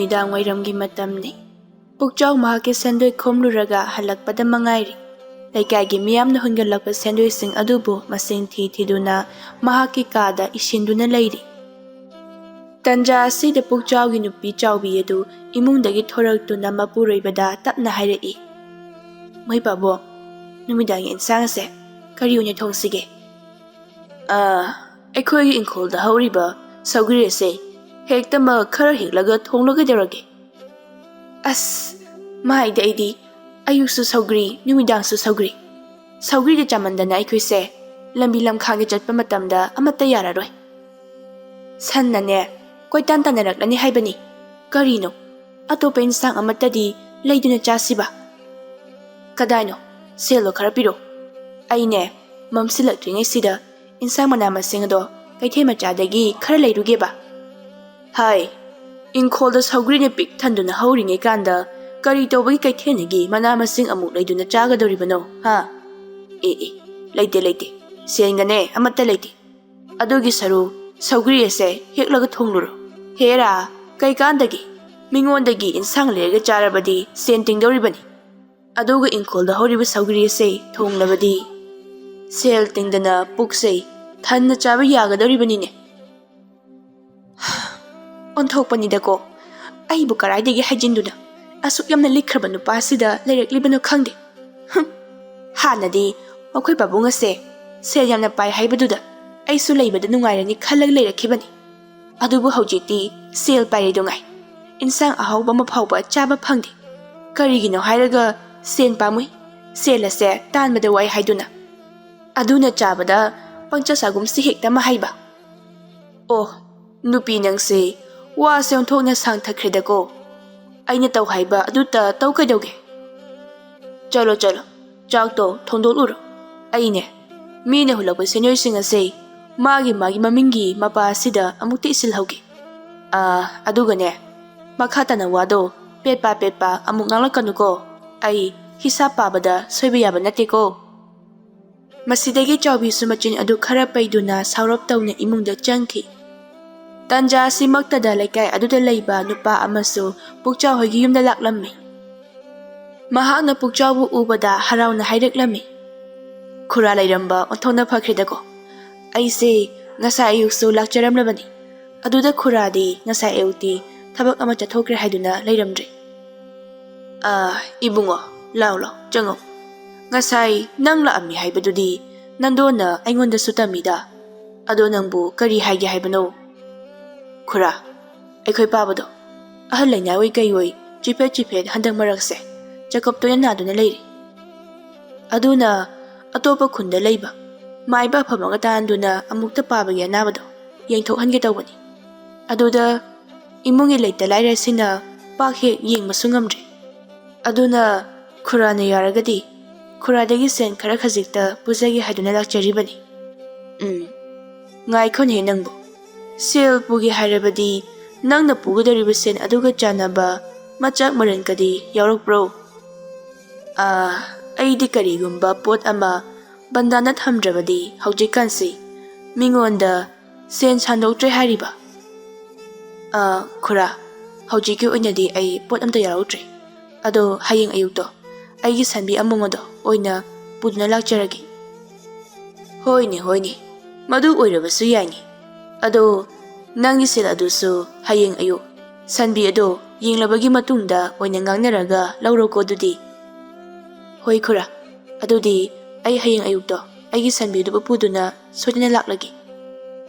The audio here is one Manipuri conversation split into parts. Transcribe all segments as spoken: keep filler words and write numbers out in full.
ꯅꯨꯃꯤꯗꯥꯡ ꯋꯥꯏꯔꯝꯒꯤ ꯃꯇꯝꯅꯤ꯫ ꯄꯨꯛꯆꯥꯎ ꯃꯍꯥꯛꯀꯤ ꯁꯦꯟꯗꯣꯏ ꯈꯣꯝꯂꯨꯔꯒ ꯍꯜꯂꯛꯄꯗ ꯃꯉꯥꯏꯔꯤ꯫ ꯂꯩꯀꯥꯏꯒꯤ ꯃꯤꯌꯥꯝꯅ ꯍꯨꯟꯒꯠꯂꯛꯄ ꯁꯦꯟꯗꯣꯏꯁꯤꯡ ꯑꯗꯨꯕꯨ ꯃꯁꯤꯡ ꯊꯤ ꯊꯤꯗꯨꯅ ꯃꯍꯥꯛꯀꯤ ꯀꯥꯗ ꯏꯁꯤꯟꯗꯨꯅ ꯂꯩꯔꯤ꯫ ꯇꯟꯖꯥ ꯑꯁꯤꯗ ꯄꯨꯛꯆꯥꯎꯒꯤ ꯅꯨꯄꯤ ꯆꯥꯎꯕꯤ ꯑꯗꯨ ꯏꯃꯨꯡꯗꯒꯤ ꯊꯣꯔꯛꯇꯨꯅ ꯃꯄꯨꯔꯣꯏꯕꯗ ꯇꯞꯅ ꯍꯥꯏꯔꯛꯏ, "ꯃꯣꯏ ꯄꯥꯕꯨꯡ, ꯅꯨꯃꯤꯗꯥꯡꯒꯤ ꯏꯟꯁꯥꯡ ꯑꯁꯦ ꯀꯔꯤ ꯑꯣꯏꯅ ꯊꯣꯡꯁꯤꯒꯦ?" "ꯑꯥ, ꯑꯩꯈꯣꯏꯒꯤ ꯏꯪꯈꯣꯜꯗ ꯍꯧꯔꯤꯕ ꯁꯧꯒ꯭ꯔꯤ ꯑꯁꯦ ꯍꯦꯛꯇꯃꯛ ꯈꯔ ꯍꯦꯛꯂꯒ ꯊꯣꯡꯂꯒ ꯀꯩꯗꯧꯔꯒꯦ?" "ꯑꯁ, ꯃꯥꯏꯗꯤ ꯑꯩꯗꯤ ꯑꯌꯨꯛꯁꯨ ꯁꯧꯒ꯭ꯔꯤ, ꯅꯨꯃꯤꯗꯥꯡꯁꯨ ꯁꯧꯒ꯭ꯔꯤ꯫ ꯁꯧꯒ꯭ꯔꯤꯗ ꯆꯥꯃꯟꯗꯅ ꯑꯩꯈꯣꯏꯁꯦ ꯂꯝꯕꯤ ꯂꯝꯈꯥꯡꯗ ꯆꯠꯄ ꯃꯇꯝꯗ ꯑꯃꯠꯇ ꯌꯥꯔꯔꯣꯏ꯫ ꯁꯟꯅꯅꯦ ꯀꯣꯏꯇꯥꯟ ꯇꯥꯟꯅꯔꯛꯂꯅꯤ ꯍꯥꯏꯕꯅꯤ꯫ ꯀꯔꯤꯅꯣ, ꯑꯇꯣꯞꯄ ꯏꯟꯁꯥꯡ ꯑꯃꯠꯇꯗꯤ ꯂꯩꯗꯨꯅ ꯆꯥꯁꯤꯕ?" "ꯀꯗꯥꯏꯅꯣ? ꯁꯦꯜꯗꯣ ꯈꯔ ꯄꯤꯔꯛꯑꯣ꯫ ꯑꯩꯅꯦ ꯃꯝꯁꯤꯜꯂꯛꯇ꯭ꯔꯤꯉꯩꯁꯤꯗ ꯏꯟꯁꯥꯡ ꯃꯅꯥ ꯃꯁꯤꯡ ꯑꯗꯣ ꯀꯩꯊꯦꯜ ꯃꯆꯥꯗꯒꯤ ꯈꯔ ꯂꯩꯔꯨꯒꯦꯕ꯫" "ꯍꯥꯏ, ꯏꯪꯈꯣꯜꯗ ꯁꯧꯒ꯭ꯔꯤꯅ ꯄꯤꯛ ꯊꯟꯗꯨꯅ ꯍꯧꯔꯤꯉꯩ ꯀꯥꯟꯗ ꯀꯔꯤ ꯇꯧꯕꯒꯤ ꯀꯩꯊꯦꯜꯗꯒꯤ ꯃꯅꯥ ꯃꯁꯤꯡ ꯑꯃꯨꯛ ꯂꯩꯗꯨꯅ ꯆꯥꯒꯗꯧꯔꯤꯕꯅꯣ, ꯍꯥ?" "ꯑꯦ ꯑꯦ, ꯂꯩꯇꯦ ꯂꯩꯇꯦ, ꯁꯦꯟꯒꯅꯦ ꯑꯃꯠꯇ ꯂꯩꯇꯦ꯫ ꯑꯗꯨꯒꯤ ꯁꯔꯨ ꯁꯧꯒ꯭ꯔꯤ ꯑꯁꯦ ꯍꯦꯛꯂꯒ ꯊꯣꯡꯂꯨꯔꯣ꯫ ꯍꯦꯔꯥ, ꯀꯩꯀꯥꯟꯗꯒꯤ ꯃꯤꯉꯣꯟꯗꯒꯤ ꯏꯟꯁꯥꯡ ꯂꯩꯔꯒ ꯆꯥꯔꯕꯗꯤ ꯁꯦꯟ ꯇꯤꯡꯗꯧꯔꯤꯕꯅꯤ꯫ ꯑꯗꯨꯒ ꯏꯪꯈꯣꯜꯗ ꯍꯧꯔꯤꯕ ꯁꯧꯒ꯭ꯔꯤ ꯑꯁꯦ ꯊꯣꯡꯂꯕꯗꯤ ꯁꯦꯜ ꯇꯤꯡꯗꯅ ꯄꯨꯛꯁꯦ ꯊꯟꯅ ꯆꯥꯕ ꯌꯥꯒꯗꯧꯔꯤꯕꯅꯤꯅꯦ꯫" ꯑꯣꯟꯊꯣꯛꯄꯅꯤꯗꯀꯣ, ꯑꯩꯕꯨ ꯀꯔꯥꯏꯗꯒꯤ ꯍꯥꯏꯖꯤꯟꯗꯨꯅ ꯑꯁꯨꯛ ꯌꯥꯝꯅ ꯂꯤꯛꯈ꯭ꯔꯕ ꯅꯨꯄꯥꯁꯤꯗ ꯂꯩꯔꯛꯂꯤꯕꯅꯣ ꯈꯪꯗꯦ꯫ ꯍꯨꯝ, ꯍꯥꯟꯅꯗꯤ ꯃꯈꯣꯏ ꯄꯥꯕꯨꯡ ꯑꯁꯦ ꯁꯦꯜ ꯌꯥꯝꯅ ꯄꯥꯏ ꯍꯥꯏꯕꯗꯨꯗ ꯑꯩꯁꯨ ꯂꯩꯕꯗ ꯅꯨꯡꯉꯥꯏꯔꯅꯤ ꯈꯜꯂꯒ ꯂꯩꯔꯛꯈꯤꯕꯅꯤ꯫ ꯑꯗꯨꯕꯨ ꯍꯧꯖꯤꯛꯇꯤ ꯁꯦꯜ ꯄꯥꯏꯔꯦꯗꯣ ꯉꯥꯏ, ꯏꯟꯁꯥꯡ ꯑꯍꯥꯎꯕ ꯑꯃ ꯐꯥꯎꯕ ꯆꯥꯕ ꯐꯪꯗꯦ꯫ ꯀꯔꯤꯒꯤꯅꯣ ꯍꯥꯏꯔꯒ ꯁꯦꯟ ꯄꯥꯝꯃꯨꯏ꯫ ꯁꯦꯜ ꯑꯁꯦ ꯇꯥꯟꯕꯗ ꯋꯥꯏ ꯍꯥꯏꯗꯨꯅ꯫ ꯑꯗꯨꯅ ꯆꯥꯕꯗ ꯄꯪꯆꯥ ꯆꯥꯒꯨꯝꯁꯤ ꯍꯦꯛꯇ ꯑꯃ ꯍꯥꯏꯕ꯫ ꯑꯣ, ꯅꯨꯄꯤ ꯅꯪꯁꯦ ꯋꯥꯁꯦ ꯑꯣꯟꯊꯣꯛꯅ ꯁꯥꯡꯊꯈ꯭ꯔꯦꯗꯀꯣ꯫ ꯑꯩꯅ ꯇꯧ ꯍꯥꯏꯕ ꯑꯗꯨꯇ ꯇꯧ ꯀꯩꯗꯧꯒꯦ? ꯆꯠꯂꯣ, ꯆꯠꯂꯣ, ꯆꯥꯛꯇꯣ ꯊꯣꯡꯗꯣꯛꯂꯨꯔꯣ꯫ ꯑꯩꯅꯦ, ꯃꯤꯅ ꯍꯨꯜꯂꯛꯄ ꯁꯦꯟꯌꯣꯏꯁꯤꯡ ꯑꯁꯦ ꯃꯥꯒꯤ ꯃꯥꯒꯤ ꯃꯃꯤꯡꯒꯤ ꯃꯄꯥ ꯑꯁꯤꯗ ꯑꯃꯨꯛꯇ ꯏꯁꯤꯜꯍꯧꯒꯦ꯫ ꯑꯥ, ꯑꯗꯨꯒꯅꯦ, ꯃꯈꯥ ꯇꯥꯅ ꯋꯥꯗꯣ ꯄꯦꯠꯄ ꯄꯦꯠꯄ ꯑꯃꯨꯛ ꯉꯥꯡꯂꯛꯀꯅꯨꯀꯣ꯫ ꯑꯩ ꯍꯤꯁꯥꯞ ꯄꯥꯕꯗ ꯁꯣꯏꯕ ꯌꯥꯕ ꯅꯠꯇꯦꯀꯣ꯫ ꯃꯁꯤꯗꯒꯤ ꯆꯥꯎꯕꯤꯁꯨ ꯃꯆꯤꯟ ꯑꯗꯨ ꯈꯔ ꯄꯩꯗꯨꯅ ꯁꯥꯎꯔꯞ ꯇꯧꯅ ꯏꯃꯨꯡꯗ ꯆꯪꯈꯤ꯫ ꯇꯥꯟꯖꯥ ꯑꯁꯤꯃꯛꯇꯗ ꯂꯩꯀꯥꯏ ꯑꯗꯨꯗ ꯂꯩꯕ ꯅꯨꯄꯥ ꯑꯃꯁꯨ ꯄꯨꯛꯆꯥꯎ ꯍꯣꯏꯒꯤ ꯌꯨꯝꯗ ꯂꯥꯛꯂꯝꯃꯤ꯫ ꯃꯍꯥꯛꯅ ꯄꯨꯛꯆꯥꯎꯕꯨ ꯎꯕꯗ ꯍꯔꯥꯎꯅ ꯍꯥꯏꯔꯛꯂꯝꯃꯤ, "ꯈꯨꯔꯥ ꯂꯩꯔꯝꯕ ꯑꯣꯟꯊꯣꯛꯅ ꯐꯈ꯭ꯔꯦꯗꯀꯣ꯫ ꯑꯩꯁꯦ ꯉꯁꯥꯏ ꯑꯌꯨꯛꯁꯨ ꯂꯥꯛꯆꯔꯝꯂꯕꯅꯤ꯫ ꯑꯗꯨꯗ ꯈꯨꯔꯥꯗꯤ ꯉꯁꯥꯏ ꯑꯌꯨꯛꯇꯤ ꯊꯕꯛ ꯑꯃ ꯆꯠꯊꯣꯛꯈ꯭ꯔꯦ ꯍꯥꯏꯗꯨꯅ ꯂꯩꯔꯝꯗ꯭ꯔꯦ꯫ ꯑꯥ, ꯏꯕꯨꯡꯉꯣ, ꯂꯥꯎ ꯂꯥꯎ, ꯆꯪꯉꯣ꯫ ꯉꯁꯥꯏ ꯅꯪ ꯂꯥꯛꯑꯝꯃꯤ ꯍꯥꯏꯕꯗꯨꯗꯤ ꯅꯟꯗꯣꯅ ꯑꯩꯉꯣꯟꯗꯁꯨ ꯇꯝꯃꯤꯗ꯫ ꯑꯗꯣ ꯅꯪꯕꯨ ꯀꯔꯤ ꯍꯥꯏꯒꯦ ꯍꯥꯏꯕꯅꯣ?" "ꯈꯨꯔꯥ, ꯑꯩꯈꯣꯏ ꯄꯥꯕꯗꯣ ꯑꯍꯜ ꯂꯩꯅꯥ ꯑꯣꯏ ꯀꯩ ꯑꯣꯏ ꯆꯤꯐꯦꯠ ꯆꯤꯐꯦꯠ ꯍꯟꯗꯛ ꯃꯔꯛꯁꯦ ꯆꯀꯞ ꯇꯣꯏꯅ ꯅꯥꯗꯨꯅ ꯂꯩꯔꯦ꯫ ꯑꯗꯨꯅ ꯑꯇꯣꯞꯄ ꯈꯨꯟꯗ ꯂꯩꯕ ꯃꯥꯏꯕ ꯑꯐꯕ ꯑꯃꯒ ꯇꯥꯍꯟꯗꯨꯅ ꯑꯃꯨꯛꯇ ꯄꯥꯕꯒꯤ ꯑꯅꯥꯕꯗꯣ ꯌꯦꯡꯊꯣꯛꯍꯟꯒꯦ ꯇꯧꯕꯅꯤ꯫ ꯑꯗꯨꯗ ꯏꯃꯨꯡꯒꯤ ꯂꯩꯇ ꯂꯥꯏꯔꯁꯤꯅ ꯄꯥꯛ ꯍꯦꯛ ꯌꯦꯡꯕꯁꯨ ꯉꯝꯗ꯭ꯔꯦ꯫ ꯑꯗꯨꯅ ꯈꯨꯔꯥꯅ ꯌꯥꯔꯒꯗꯤ ꯈꯨꯔꯥꯗꯒꯤ ꯁꯦꯟ ꯈꯔ ꯈꯖꯤꯛꯇ ꯄꯨꯖꯒꯦ ꯍꯥꯏꯗꯨꯅ ꯂꯥꯛꯆꯔꯤꯕꯅꯤ꯫" "ꯎꯝ, ꯉꯥꯏꯈꯣꯅꯦ ꯅꯪꯕꯨ꯫ ꯁꯦꯜ ꯄꯨꯒꯦ ꯍꯥꯏꯔꯕꯗꯤ ꯅꯪꯅ ꯄꯨꯒꯗꯧꯔꯤꯕ ꯁꯦꯟ ꯑꯗꯨꯒ ꯆꯥꯟꯅꯕ ꯃꯆꯥꯛ ꯃꯔꯟꯀꯗꯤ ꯌꯥꯎꯔꯛꯄ꯭ꯔꯣ?" "ꯑꯥ, ꯑꯩꯗꯤ ꯀꯔꯤꯒꯨꯝꯕ ꯄꯣꯠ ꯑꯃ ꯕꯟꯗꯥꯅ ꯊꯝꯗ꯭ꯔꯕꯗꯤ ꯍꯧꯖꯤꯛꯀꯥꯟꯁꯤ ꯃꯤꯉꯣꯟꯗ ꯁꯦꯟ ꯁꯥꯟꯗꯣꯛꯇ꯭ꯔꯦ ꯍꯥꯏꯔꯤꯕ꯫" "ꯑꯥ, ꯈꯨꯔꯥ, ꯍꯧꯖꯤꯛꯀꯤ ꯑꯣꯏꯅꯗꯤ ꯑꯩ ꯄꯣꯠ ꯑꯝꯇ ꯌꯥꯎꯔꯛꯇ꯭ꯔꯦ꯫ ꯑꯗꯣ ꯍꯌꯦꯡ ꯑꯌꯨꯛꯇꯣ ꯑꯩꯒꯤ ꯁꯟꯕꯤ ꯑꯃꯣꯝ ꯑꯗꯣ ꯑꯣꯏꯅ ꯄꯨꯗꯨꯅ ꯂꯥꯛꯆꯔꯒꯦ꯫" "ꯍꯣꯏꯅꯦ, ꯍꯣꯏꯅꯦ, ꯃꯗꯨ ꯑꯣꯏꯔꯕꯁꯨ ꯌꯥꯏꯅꯦ꯫ ꯑꯗꯣ ꯅꯪꯒꯤ ꯁꯦꯜ ꯑꯗꯨꯁꯨ ꯍꯌꯦꯡ ꯑꯌꯨꯛ ꯁꯟꯕꯤ ꯑꯗꯣ ꯌꯦꯡꯂꯕꯒꯤ ꯃꯇꯨꯡꯗ ꯑꯣꯏꯅ ꯉꯥꯡꯅꯔꯒ ꯂꯧꯔꯣꯀꯣ ꯑꯗꯨꯗꯤ꯫" "ꯍꯣꯏ ꯈꯨꯔꯥ, ꯑꯗꯨꯗꯤ ꯑꯩ ꯍꯌꯦꯡ ꯑꯌꯨꯛꯇꯣ ꯑꯩꯒꯤ ꯁꯟꯕꯤꯗꯨꯕꯨ ꯄꯨꯗꯨꯅ ꯁꯣꯏꯗꯅ ꯂꯥꯛꯂꯒꯦ꯫"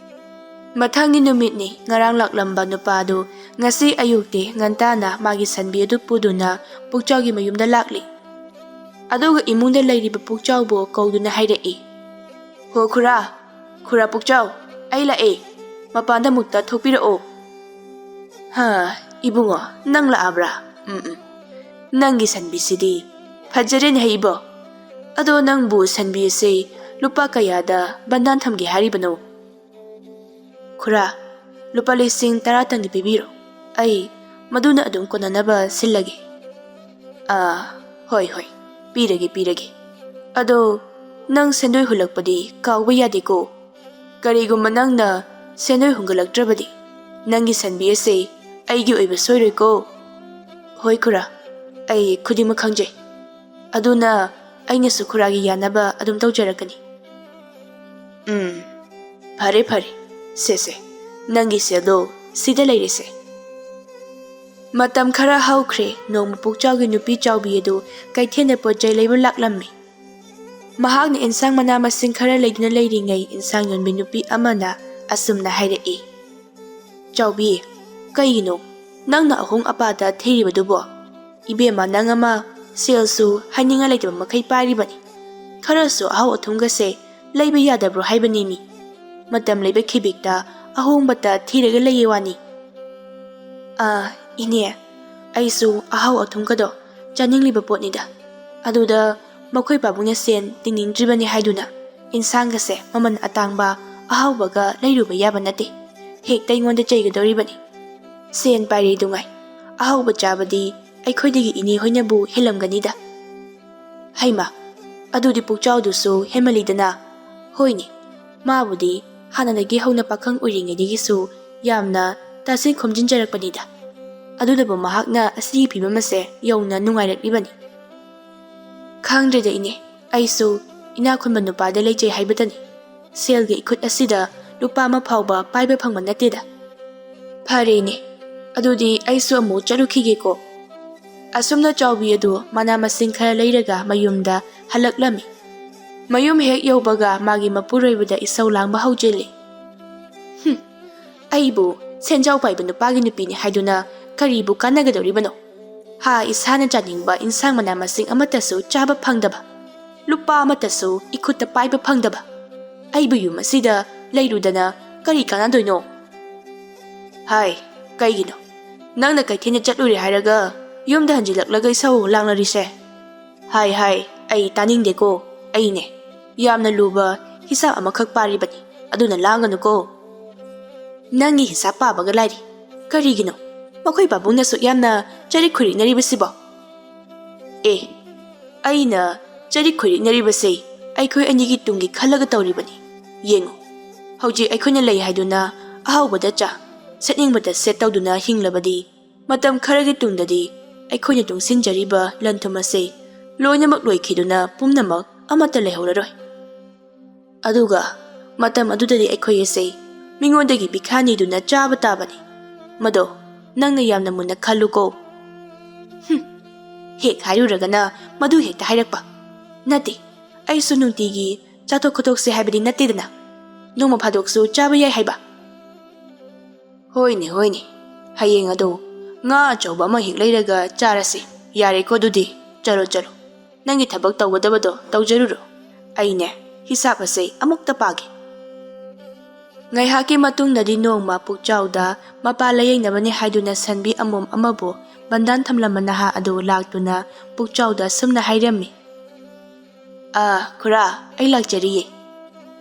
ꯃꯊꯪꯒꯤ ꯅꯨꯃꯤꯠꯅꯤ ꯉꯔꯥꯡ ꯂꯥꯛꯂꯝꯕ ꯅꯨꯄꯥꯗꯨ ꯉꯁꯤ ꯑꯌꯨꯛꯇꯤ ꯉꯟꯇꯥꯅ ꯃꯥꯒꯤ ꯁꯟꯕꯤ ꯑꯗꯨ ꯄꯨꯗꯨꯅ ꯄꯨꯛꯆꯥꯎꯒꯤ ꯃꯌꯨꯝꯗ ꯂꯥꯛꯂꯤ꯫ ꯑꯗꯨꯒ ꯏꯃꯨꯡꯗ ꯂꯩꯔꯤꯕ ꯄꯨꯛꯆꯥꯎꯕꯨ ꯀꯧꯗꯨꯅ ꯍꯥꯏꯔꯛꯏ, "ꯍꯣ ꯈꯨꯔꯥ, ꯈꯨꯔꯥ ꯄꯨꯛꯆꯥꯎ, ꯑꯩ ꯂꯥꯛꯑꯦ꯫ ꯃꯄꯥꯟꯗ ꯑꯃꯨꯛꯇ ꯊꯣꯛꯄꯤꯔꯛꯑꯣ꯫" "ꯍꯥ, ꯏꯕꯨꯡꯉꯣ, ꯅꯪ ꯂꯥꯛꯑꯕ꯭ꯔꯥ? ꯎꯝ, ꯎꯝ꯫ ꯅꯪꯒꯤ ꯁꯟꯕꯤꯁꯤꯗꯤ ꯐꯖꯔꯦꯅꯦ ꯍꯩꯕꯣ꯫ ꯑꯗꯣ ꯅꯪꯕꯨ ꯁꯟꯕꯤ ꯑꯁꯤ ꯂꯨꯄꯥ ꯀꯌꯥꯗ ꯕꯟꯗꯥꯟ ꯊꯝꯒꯦ ꯍꯥꯏꯔꯤꯕꯅꯣ?" "ꯈꯨꯔꯥ, ꯂꯨꯄꯥ ꯂꯤꯁꯤꯡ ꯇꯔꯥꯇꯪꯗꯤ ꯄꯤꯕꯤꯔꯣ꯫ ꯑꯩ ꯃꯗꯨꯅ ꯑꯗꯨꯝ ꯀꯣꯟꯅꯅꯕ ꯁꯤꯜꯂꯒꯦ꯫" "ꯑꯥ, ꯍꯣꯏ, ꯍꯣꯏ, ꯄꯤꯔꯒꯦ, ꯄꯤꯔꯒꯦ꯫ ꯑꯗꯣ ꯅꯪ ꯁꯦꯟꯗꯣꯏ ꯍꯨꯜꯂꯛꯄꯗꯤ ꯀꯥꯎꯕ ꯌꯥꯗꯦꯀꯣ꯫ ꯀꯔꯤꯒꯨꯝꯕ ꯅꯪꯅ ꯁꯦꯟꯗꯣꯏ ꯍꯨꯟꯒꯠꯂꯛꯇ꯭ꯔꯕꯗꯤ ꯅꯪꯒꯤ ꯁꯟꯕꯤ ꯑꯁꯦ ꯑꯩꯒꯤ ꯑꯣꯏꯕ ꯁꯣꯏꯔꯣꯏꯀꯣ꯫ ꯍꯣꯏ ꯈꯨꯔꯥ, ꯑꯩ ꯈꯨꯗꯤꯡꯃꯛ ꯈꯪꯖꯩ꯫ ꯑꯗꯨꯅ ꯑꯩꯅꯁꯨ ꯈꯨꯔꯥꯒꯤ ꯌꯥꯅꯕ ꯑꯗꯨꯝ ꯇꯧꯖꯔꯛꯀꯅꯤ꯫ ꯎꯝ, ꯐꯔꯦ ꯐꯔꯦ, ꯁꯦ ꯁꯦ, ꯅꯪꯒꯤ ꯁꯦꯜꯗꯣ ꯁꯤꯗ ꯂꯩꯔꯦꯁꯦ꯫ ꯃꯇꯝ ꯈꯔ ꯍꯧꯈ꯭ꯔꯦ꯫ ꯅꯣꯡꯃ ꯄꯨꯛꯆꯥꯎꯒꯤ ꯅꯨꯄꯤ ꯆꯥꯎꯕꯤ ꯑꯗꯨ ꯀꯩꯊꯦꯜꯗ ꯄꯣꯠ ꯆꯩ ꯂꯩꯕ ꯂꯥꯛꯂꯝꯃꯤ꯫ ꯃꯍꯥꯛꯅ ꯏꯟꯁꯥꯡ ꯃꯅꯥ ꯃꯁꯤꯡ ꯈꯔ ꯂꯩꯗꯨꯅ ꯂꯩꯔꯤꯉꯩ, ꯏꯟꯁꯥꯡ ꯌꯣꯟꯕꯤ ꯅꯨꯄꯤ ꯑꯃꯅ ꯑꯁꯨꯝꯅ ꯍꯥꯏꯔꯛꯏ, "ꯆꯥꯎꯕꯤ, ꯀꯩꯒꯤꯅꯣ ꯅꯪꯅ ꯑꯍꯣꯡ ꯑꯄꯥꯗ ꯊꯤꯔꯤꯕꯗꯨꯕꯣ? ꯏꯕꯦꯝꯃ, ꯅꯪ ꯑꯃ ꯁꯦꯜꯁꯨ ꯍꯥꯏꯅꯤꯡꯉꯥꯏ ꯂꯩꯇꯕ ꯃꯈꯩ ꯄꯥꯏꯔꯤꯕꯅꯤ꯫ ꯈꯔꯁꯨ ꯑꯍꯥꯎ ꯑꯊꯨꯝꯒꯁꯦ ꯂꯩꯕ ꯌꯥꯗꯕ꯭ꯔꯣ ꯍꯥꯏꯕꯅꯤꯃꯤ? ꯃꯇꯝ ꯂꯩꯕ ꯈꯤꯕꯤꯛꯇ ꯑꯍꯣꯡꯕꯇ ꯊꯤꯔꯒ ꯂꯩꯌꯦ ꯋꯥꯅꯤ꯫" "ꯑꯥ, ꯏꯅꯦ, ꯑꯩꯁꯨ ꯑꯍꯥꯎ ꯑꯊꯨꯝꯒꯗꯣ ꯆꯥꯅꯤꯡꯂꯤꯕ ꯄꯣꯠꯅꯤꯗ꯫ ꯑꯗꯨꯗ ꯃꯈꯣꯏ ꯄꯥꯕꯨꯡꯅ ꯁꯦꯟ ꯇꯤꯡꯅꯤꯡꯗ꯭ꯔꯤꯕꯅꯤ ꯍꯥꯏꯗꯨꯅ ꯏꯟꯁꯥꯡꯒꯁꯦ ꯃꯃꯜ ꯑꯇꯥꯡꯕ ꯑꯍꯥꯎꯕꯒ ꯂꯩꯔꯨꯕ ꯌꯥꯕ ꯅꯠꯇꯦ꯫ ꯍꯦꯛꯇ ꯑꯩꯉꯣꯟꯗ ꯆꯩꯒꯗꯧꯔꯤꯕꯅꯤ꯫ ꯁꯦꯟ ꯄꯥꯏꯔꯦ ꯗꯨꯉꯥꯏ, ꯑꯍꯥꯎꯕ ꯆꯥꯕꯗꯤ ꯑꯩꯈꯣꯏꯗꯒꯤ ꯏꯅꯦ ꯍꯣꯏꯅꯕꯨ ꯍꯦꯜꯂꯝꯒꯅꯤꯗ꯫" "ꯍꯩꯃ, ꯑꯗꯨꯗꯤ ꯄꯨꯛꯆꯥꯎꯗꯨꯁꯨ ꯍꯦꯟꯃꯜꯂꯤꯗꯅ꯫" "ꯍꯣꯏꯅꯦ, ꯃꯥꯕꯨꯗꯤ ꯍꯥꯟꯅꯗꯒꯤ ꯍꯧꯅ ꯄꯥꯈꯪ ꯑꯣꯏꯔꯤꯉꯩꯗꯒꯤꯁꯨ ꯌꯥꯝꯅ ꯇꯥꯁꯤꯟ ꯈꯣꯝꯖꯤꯟꯖꯔꯛꯄꯅꯤꯗ꯫ ꯑꯗꯨꯅꯕꯨ ꯃꯍꯥꯛꯅ ꯑꯁꯤꯒꯤ ꯐꯤꯕꯝ ꯑꯁꯦ ꯌꯧꯅ ꯅꯨꯡꯉꯥꯏꯔꯛꯂꯤꯕꯅꯤ꯫" "ꯈꯪꯗ꯭ꯔꯦꯗ ꯏꯅꯦ, ꯑꯩꯁꯨ ꯏꯅꯥꯛ ꯈꯨꯟꯕ ꯅꯨꯄꯥꯗ ꯂꯩꯖꯩ ꯍꯥꯏꯕꯇꯅꯤ꯫ ꯁꯦꯜꯒꯤ ꯏꯈꯨꯠ ꯑꯁꯤꯗ ꯂꯨꯄꯥ ꯑꯃ ꯐꯥꯎꯕ ꯄꯥꯏꯕ ꯐꯪꯕ ꯅꯠꯇꯦꯗ꯫" "ꯐꯔꯦꯅꯦ, ꯑꯗꯨꯗꯤ ꯑꯩꯁꯨ ꯑꯃꯨꯛ ꯆꯠꯂꯨꯈꯤꯒꯦꯀꯣ꯫" ꯑꯁꯨꯝꯅ ꯆꯥꯎꯕꯤ ꯑꯗꯨ ꯃꯅꯥ ꯃꯁꯤꯡ ꯈꯔ ꯂꯩꯔꯒ ꯃꯌꯨꯝꯗ ꯍꯜꯂꯛꯂꯝꯃꯤ꯫ ꯃꯌꯨꯝ ꯍꯦꯛ ꯌꯧꯕꯒ ꯃꯥꯒꯤ ꯃꯄꯨꯔꯣꯏꯕꯗ ꯏꯁꯧ ꯂꯥꯡꯕ ꯍꯧꯖꯤꯜꯂꯤ꯫ "ꯍꯨꯝ, ꯑꯩꯕꯨ ꯁꯦꯟꯖꯥꯎ ꯄꯥꯏꯕ ꯅꯨꯄꯥꯒꯤ ꯅꯨꯄꯤꯅꯤ ꯍꯥꯏꯗꯨꯅ ꯀꯔꯤꯕꯨ ꯀꯥꯟꯅꯒꯗꯧꯔꯤꯕꯅꯣ? ꯍꯥ, ꯏꯁꯥꯅ ꯆꯥꯅꯤꯡꯕ ꯏꯟꯁꯥꯡ ꯃꯅꯥ ꯃꯁꯤꯡ ꯑꯃꯠꯇꯁꯨ ꯆꯥꯕ ꯐꯪꯗꯕ, ꯂꯨꯄꯥ ꯑꯃꯠꯇꯁꯨ ꯏꯈꯨꯠꯇ ꯄꯥꯏꯕ ꯐꯪꯗꯕ, ꯑꯩꯕꯨ ꯌꯨꯝ ꯑꯁꯤꯗ ꯂꯩꯔꯨꯗꯅ ꯀꯔꯤ ꯀꯥꯟꯅꯗꯣꯏꯅꯣ?" "ꯍꯥꯏ, ꯀꯩꯒꯤꯅꯣ? ꯅꯪꯅ ꯀꯩꯊꯦꯜꯗ ꯆꯠꯂꯨꯔꯦ ꯍꯥꯏꯔꯒ ꯌꯨꯝꯗ ꯍꯟꯖꯤꯜꯂꯛꯂꯒ ꯏꯁꯧ ꯂꯥꯡꯅꯔꯤꯁꯦ? ꯍꯥꯏ, ꯍꯥꯏ, ꯑꯩ ꯇꯥꯅꯤꯡꯗꯦꯀꯣ꯫ ꯑꯩꯅꯦ, ꯌꯥꯝꯅ ꯂꯨꯕ ꯍꯤꯁꯥꯞ ꯑꯃꯈꯛ ꯄꯥꯔꯤꯕꯅꯤ, ꯑꯗꯨꯅ ꯂꯥꯡꯒꯅꯨꯀꯣ꯫" "ꯅꯪꯒꯤ ꯍꯤꯁꯥꯞ ꯄꯥꯕꯒ ꯂꯥꯏꯔꯤ꯫ ꯀꯔꯤꯒꯤꯅꯣ ꯃꯈꯣꯏ ꯄꯥꯕꯨꯡꯅ ꯑꯁꯨꯛ ꯌꯥꯝꯅ ꯆꯔꯤꯛ ꯈꯨꯔꯤꯛꯅꯔꯤꯕꯁꯤꯕꯣ?" "ꯑꯦ, ꯑꯩꯅ ꯆꯔꯤꯛ ꯈꯨꯔꯤꯛꯅꯔꯤꯕꯁꯦ ꯑꯩꯈꯣꯏ ꯑꯅꯤꯒꯤ ꯇꯨꯡꯒꯤ ꯈꯜꯂꯒ ꯇꯧꯔꯤꯕꯅꯤ꯫ ꯌꯦꯡꯉꯨ, ꯍꯧꯖꯤꯛ ꯑꯩꯈꯣꯏꯅ ꯂꯩ ꯍꯥꯏꯗꯨꯅ ꯑꯍꯥꯎꯕꯗ ꯆꯥ, ꯁꯦꯠꯅꯤꯡꯕꯇ ꯁꯦꯠ ꯇꯧꯗꯨꯅ ꯍꯤꯡꯂꯕꯗꯤ, ꯃꯇꯝ ꯈꯔꯒꯤ ꯇꯨꯡꯗꯗꯤ ꯑꯩꯈꯣꯏꯅ ꯇꯨꯡꯁꯤꯟꯖꯔꯤꯕ ꯂꯟ ꯊꯨꯝ ꯑꯁꯦ ꯂꯣꯏꯅꯃꯛ ꯂꯣꯏꯈꯤꯗꯨꯅ ꯄꯨꯝꯅꯃꯛ ꯑꯃꯠꯇ ꯂꯩꯍꯧꯔꯔꯣꯏ꯫ ꯑꯗꯨꯒ ꯃꯇꯝ ꯑꯗꯨꯗꯗꯤ ꯑꯩꯈꯣꯏ ꯑꯁꯦ ꯃꯤꯉꯣꯟꯗꯒꯤ ꯄꯤꯈꯥ ꯅꯤꯗꯨꯅ ꯆꯥꯕ ꯇꯥꯕꯅꯤ꯫ ꯃꯗꯣ ꯅꯪꯅ ꯌꯥꯝꯅ ꯃꯨꯟꯅ ꯈꯜꯂꯨꯀꯣ꯫ ꯍꯨꯝ, ꯍꯦꯛ ꯍꯥꯏꯔꯨꯔꯒꯅ ꯃꯗꯨ ꯍꯦꯛꯇ ꯍꯥꯏꯔꯛꯄ꯫ ꯅꯠꯇꯦ, ꯑꯩꯁꯨ ꯅꯨꯡꯇꯤꯒꯤ ꯆꯥꯊꯣꯛ ꯈꯣꯠꯇꯣꯛꯁꯦ ꯍꯥꯏꯕꯗꯤ ꯅꯠꯇꯦꯗꯅ, ꯅꯣꯡꯃ ꯐꯥꯗꯣꯛꯁꯨ ꯆꯥꯕ ꯌꯥꯏ ꯍꯥꯏꯕ꯫ ꯍꯣꯏꯅꯦ, ꯍꯣꯏꯅꯦ, ꯍꯌꯦꯡ ꯑꯗꯣ ꯉꯥ ꯑꯆꯧꯕ ꯑꯃ ꯍꯦꯛ ꯂꯩꯔꯒ ꯆꯥꯔꯁꯤ꯫ ꯌꯥꯔꯦꯀꯣ, ꯑꯗꯨꯗꯤ ꯆꯠꯂꯣ, ꯆꯠꯂꯣ, ꯅꯪꯒꯤ ꯊꯕꯛ ꯇꯧꯒꯗꯕꯗꯣ ꯇꯧꯖꯔꯨꯔꯣ꯫ ꯑꯩꯅꯦ, ꯍꯤꯁꯥꯞ ꯑꯁꯦ ꯑꯃꯨꯛꯇ ꯄꯥꯒꯦ꯫ ꯉꯥꯏꯍꯥꯛꯀꯤ ꯃꯇꯨꯡꯗꯗꯤ ꯅꯣꯡꯃ ꯄꯨꯛꯆꯥꯎꯗ ꯃꯄꯥ ꯂꯥꯌꯦꯡꯅꯕꯅꯤ ꯍꯥꯏꯗꯨꯅ ꯁꯟꯕꯤ ꯑꯃꯣꯝ ꯑꯃꯕꯨ ꯕꯟꯗꯥꯟ ꯊꯝꯂꯝꯕ ꯅꯍꯥ ꯑꯗꯨ ꯂꯥꯛꯇꯨꯅ ꯄꯨꯛꯆꯥꯎꯗ ꯑꯁꯨꯝꯅ ꯍꯥꯏꯔꯝꯃꯤ꯫ "ꯑꯥ, ꯈꯨꯔꯥ, ꯑꯩ ꯂꯥꯛꯆꯔꯤꯌꯦ꯫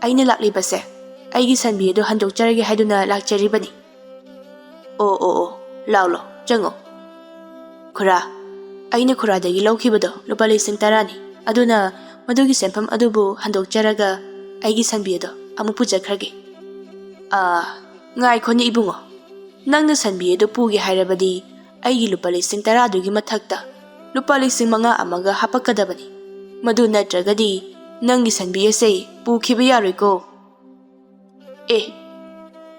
ꯑꯩꯅ ꯂꯥꯛꯂꯤꯕꯁꯦ ꯑꯩꯒꯤ ꯁꯟꯕꯤ ꯑꯗꯨ ꯍꯟꯗꯣꯛꯆꯔꯒꯦ ꯍꯥꯏꯗꯨꯅ ꯂꯥꯛꯆꯔꯤꯕꯅꯤ꯫" "ꯑꯣ, ꯑꯣ, ꯑꯣ, ꯂꯥꯎ, ꯂꯥꯎ, ꯆꯪꯉꯣ꯫" "ꯈꯨꯔꯥ, ꯑꯩꯅ ꯈꯨꯔꯥꯗꯒꯤ ꯂꯧꯈꯤꯕꯗꯣ ꯂꯨꯄꯥ ꯂꯤꯁꯤꯡ ꯇꯔꯥꯅꯤ꯫ ꯑꯗꯨꯅ ꯃꯗꯨꯒꯤ ꯁꯦꯟꯐꯝ ꯑꯗꯨꯕꯨ ꯍꯟꯗꯣꯛꯆꯔꯒ ꯑꯩꯒꯤ ꯁꯟꯕꯤ ꯑꯗꯣ ꯑꯃꯨꯛ ꯄꯨꯖꯈ꯭ꯔꯒꯦ꯫" "ꯑꯥ, ꯉꯥꯏꯈꯣꯅꯦ ꯏꯕꯨꯡꯉꯣ, ꯅꯪꯅ ꯁꯟꯕꯤ ꯑꯗꯨ ꯄꯨꯒꯦ ꯍꯥꯏꯔꯕꯗꯤ ꯑꯩꯒꯤ ꯂꯨꯄꯥ ꯂꯤꯁꯤꯡ ꯇꯔꯥꯗꯨꯒꯤ ꯃꯊꯛꯇ ꯂꯨꯄꯥ ꯂꯤꯁꯤꯡ ꯃꯉꯥ ꯑꯃꯒ ꯍꯥꯞꯄꯛꯀꯗꯕꯅꯤ꯫ ꯃꯗꯨ ꯅꯠꯇ꯭ꯔꯒꯗꯤ ꯅꯪꯒꯤ ꯁꯟꯕꯤ ꯑꯁꯦ ꯄꯨꯈꯤꯕ ꯌꯥꯔꯣꯏꯀꯣ꯫" "ꯑꯦ,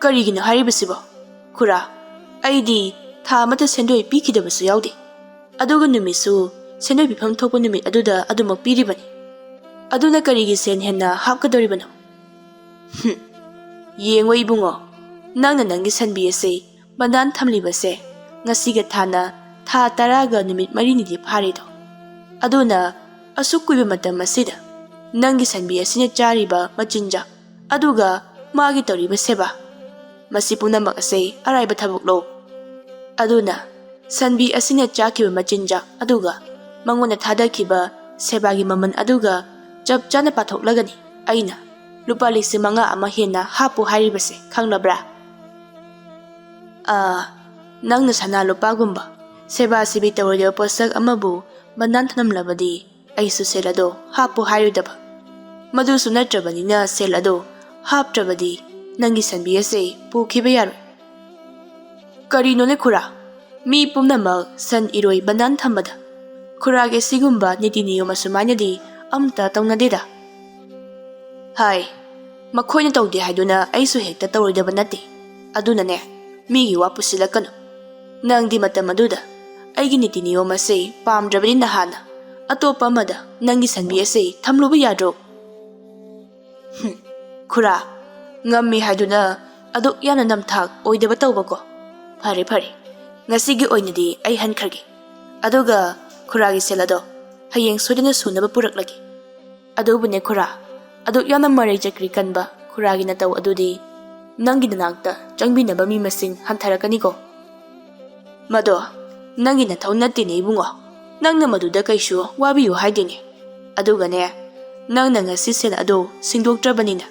ꯀꯔꯤꯒꯤꯅꯣ ꯍꯥꯏꯔꯤꯕꯁꯤꯕꯣ? ꯈꯨꯔꯥ, ꯑꯩꯗꯤ ꯊꯥ ꯑꯃꯗ ꯁꯦꯟꯗꯣꯏ ꯄꯤꯈꯤꯗꯕꯁꯨ ꯌꯥꯎꯗꯦ꯫ ꯑꯗꯨꯒ ꯅꯨꯃꯤꯠꯁꯨ ꯁꯦꯟꯗꯣꯏ ꯄꯤꯐꯝ ꯊꯣꯛꯄ ꯅꯨꯃꯤꯠ ꯑꯗꯨꯗ ꯑꯗꯨꯃꯛ ꯄꯤꯔꯤꯕꯅꯤ꯫ ꯑꯗꯨꯅ ꯀꯔꯤꯒꯤ ꯁꯦꯟ ꯍꯦꯟꯅ ꯍꯥꯞꯀꯗꯧꯔꯤꯕꯅꯣ?" "ꯍꯨꯝ, ꯌꯦꯡꯉꯣ ꯏꯕꯨꯡꯉꯣ, ꯅꯪꯅ ꯅꯪꯒꯤ ꯁꯟꯕꯤ ꯑꯁꯦ ꯕꯟꯗꯥꯟ ꯊꯝꯂꯤꯕꯁꯦ ꯉꯁꯤꯒ ꯊꯥꯅ ꯊꯥ ꯇꯔꯥꯒ ꯅꯨꯃꯤꯠ ꯃꯔꯤꯅꯤꯗꯤ ꯐꯥꯔꯦꯗꯣ꯫ ꯑꯗꯨꯅ ꯑꯁꯨꯛ ꯀꯨꯏꯕ ꯃꯇꯝ ꯑꯁꯤꯗ ꯅꯪꯒꯤ ꯁꯟꯕꯤ ꯑꯁꯤꯅ ꯆꯥꯔꯤꯕ ꯃꯆꯤꯟꯖꯥꯛ, ꯑꯗꯨꯒ ꯃꯥꯒꯤ ꯇꯧꯔꯤꯕ ꯁꯦꯕꯥ, ꯃꯁꯤ ꯄꯨꯝꯅꯃꯛ ꯑꯁꯤ ꯑꯔꯥꯏꯕ ꯊꯕꯛꯂꯣ? ꯑꯗꯨꯅ ꯁꯟꯕꯤ ꯑꯁꯤꯅ ꯆꯥꯈꯤꯕ ꯃꯆꯤꯟꯖꯥꯛ ꯑꯗꯨꯒ ꯃꯉꯣꯟꯗ ꯊꯥꯗꯈꯤꯕ ꯁꯦꯕꯥꯒꯤ ꯃꯃꯜ ꯑꯗꯨꯒ ꯆꯞ ꯆꯥꯅ ꯄꯥꯊꯣꯛꯂꯒꯅꯤ ꯑꯩꯅ ꯂꯨꯄꯥ ꯂꯤꯁꯤꯡ ꯃꯉꯥ ꯑꯃ ꯍꯦꯟꯅ ꯍꯥꯞꯄꯨ ꯍꯥꯏꯔꯤꯕꯁꯦ, ꯈꯪꯂꯕ꯭ꯔꯥ?" "ꯑꯥ, ꯅꯪꯅ ꯁꯅꯥ ꯂꯨꯄꯥꯒꯨꯝꯕ ꯁꯦꯕꯥ ꯁꯤꯕꯤ ꯇꯧꯔꯣꯏꯗꯕ ꯄꯣꯠꯁꯛ ꯑꯃꯕꯨ ꯕꯟꯗꯥꯟ ꯊꯅꯝꯂꯕꯗꯤ ꯑꯩꯁꯨ ꯁꯦꯜ ꯑꯗꯣ ꯍꯥꯞꯄꯨ ꯍꯥꯏꯔꯣꯏꯗꯕ꯫ ꯃꯗꯨꯁꯨ ꯅꯠꯇ꯭ꯔꯕꯅꯤꯅ ꯁꯦꯜ ꯑꯗꯣ ꯍꯥꯞꯇ꯭ꯔꯕꯗꯤ ꯅꯪꯒꯤ ꯁꯟꯕꯤ ꯑꯁꯦ ꯄꯨꯈꯤꯕ ꯌꯥꯔꯣꯏ꯫" ꯀꯔꯤꯅꯣꯅꯦ ꯈꯨꯔꯥ? ꯃꯤ ꯄꯨꯝꯅꯃꯛ ꯁꯟ ꯏꯔꯣꯏ ꯕꯟꯗꯥꯟ ꯊꯝꯕꯗ ꯈꯨꯔꯥꯒꯤ ꯑꯁꯤꯒꯨꯝꯕ ꯅꯤꯇꯤ ꯅꯤꯌꯣꯝ ꯑꯁꯨꯃꯥꯏꯅꯗꯤ ꯑꯝꯇ ꯇꯧꯅꯗꯦꯗ꯫ ꯍꯥꯏ, ꯃꯈꯣꯏꯅ ꯇꯧꯗꯦ ꯍꯥꯏꯗꯨꯅ ꯑꯩꯁꯨ ꯍꯦꯛꯇ ꯇꯧꯔꯣꯏꯗꯕ ꯅꯠꯇꯦ꯫ ꯑꯗꯨꯅꯅꯦ, ꯃꯤꯒꯤ ꯋꯥ ꯄꯨꯁꯤꯜꯂꯛꯀꯅꯨ꯫ ꯅꯪꯗꯤ ꯃꯇꯝ ꯑꯗꯨꯗ ꯑꯩꯒꯤ ꯅꯤꯇꯤ ꯅꯤꯌꯣꯝ ꯑꯁꯤ ꯄꯥꯝꯗ꯭ꯔꯕꯅꯤꯅ ꯍꯥꯟꯅ ꯑꯇꯣꯞꯄ ꯑꯃꯗ ꯅꯪꯒꯤ ꯁꯟꯕꯤ ꯑꯁꯤ ꯊꯝꯂꯨꯕ ꯌꯥꯗ꯭ꯔꯣ? ꯍꯨꯝ, ꯈꯨꯔꯥ, ꯉꯝꯃꯤ ꯍꯥꯏꯗꯨꯅ ꯑꯗꯨꯛ ꯌꯥꯝꯅ ꯅꯝꯊꯥꯛ ꯑꯣꯏꯗꯕ ꯇꯧꯕꯀꯣ꯫ ꯐꯔꯦ, ꯐꯔꯦ, ꯉꯁꯤꯒꯤ ꯑꯣꯏꯅꯗꯤ ꯑꯩ ꯍꯟꯈ꯭ꯔꯒꯦ꯫ ꯑꯗꯨꯒ ꯈꯨꯔꯥꯒꯤ ꯁꯦꯜ ꯑꯗꯣ ꯍꯌꯦꯡ ꯁꯣꯏꯗꯅ ꯁꯨꯅꯕ ꯄꯨꯔꯛꯂꯒꯦ꯫ ꯑꯗꯨꯕꯨꯅꯦ ꯈꯨꯔꯥ, ꯑꯗꯨꯛ ꯌꯥꯝꯅ ꯃꯔꯩ ꯆꯀ꯭ꯔꯤ ꯀꯟꯕ ꯈꯨꯔꯥꯒꯤ ꯅꯇꯧ ꯑꯗꯨꯗꯤ ꯅꯪꯒꯤ ꯅꯅꯥꯛꯇ ꯆꯪꯕꯤꯅꯕ ꯃꯤ ꯃꯁꯤꯡ ꯍꯟꯊꯔꯛꯀꯅꯤꯀꯣ꯫ ꯃꯗꯣ ꯅꯪꯒꯤ ꯅꯊꯧ ꯅꯠꯇꯦꯅꯦ ꯏꯕꯨꯡꯉꯣ꯫ ꯅꯪꯅ ꯃꯗꯨꯗ ꯀꯩꯁꯨ ꯋꯥꯕꯤꯌꯨ ꯍꯥꯏꯗꯦꯅꯦ꯫ ꯑꯗꯨꯒꯅꯦ, ꯅꯪꯅ ꯉꯁꯤ ꯁꯦꯜ ꯑꯗꯣ ꯁꯤꯡꯗꯣꯛꯇ꯭ꯔꯕꯅꯤꯅ,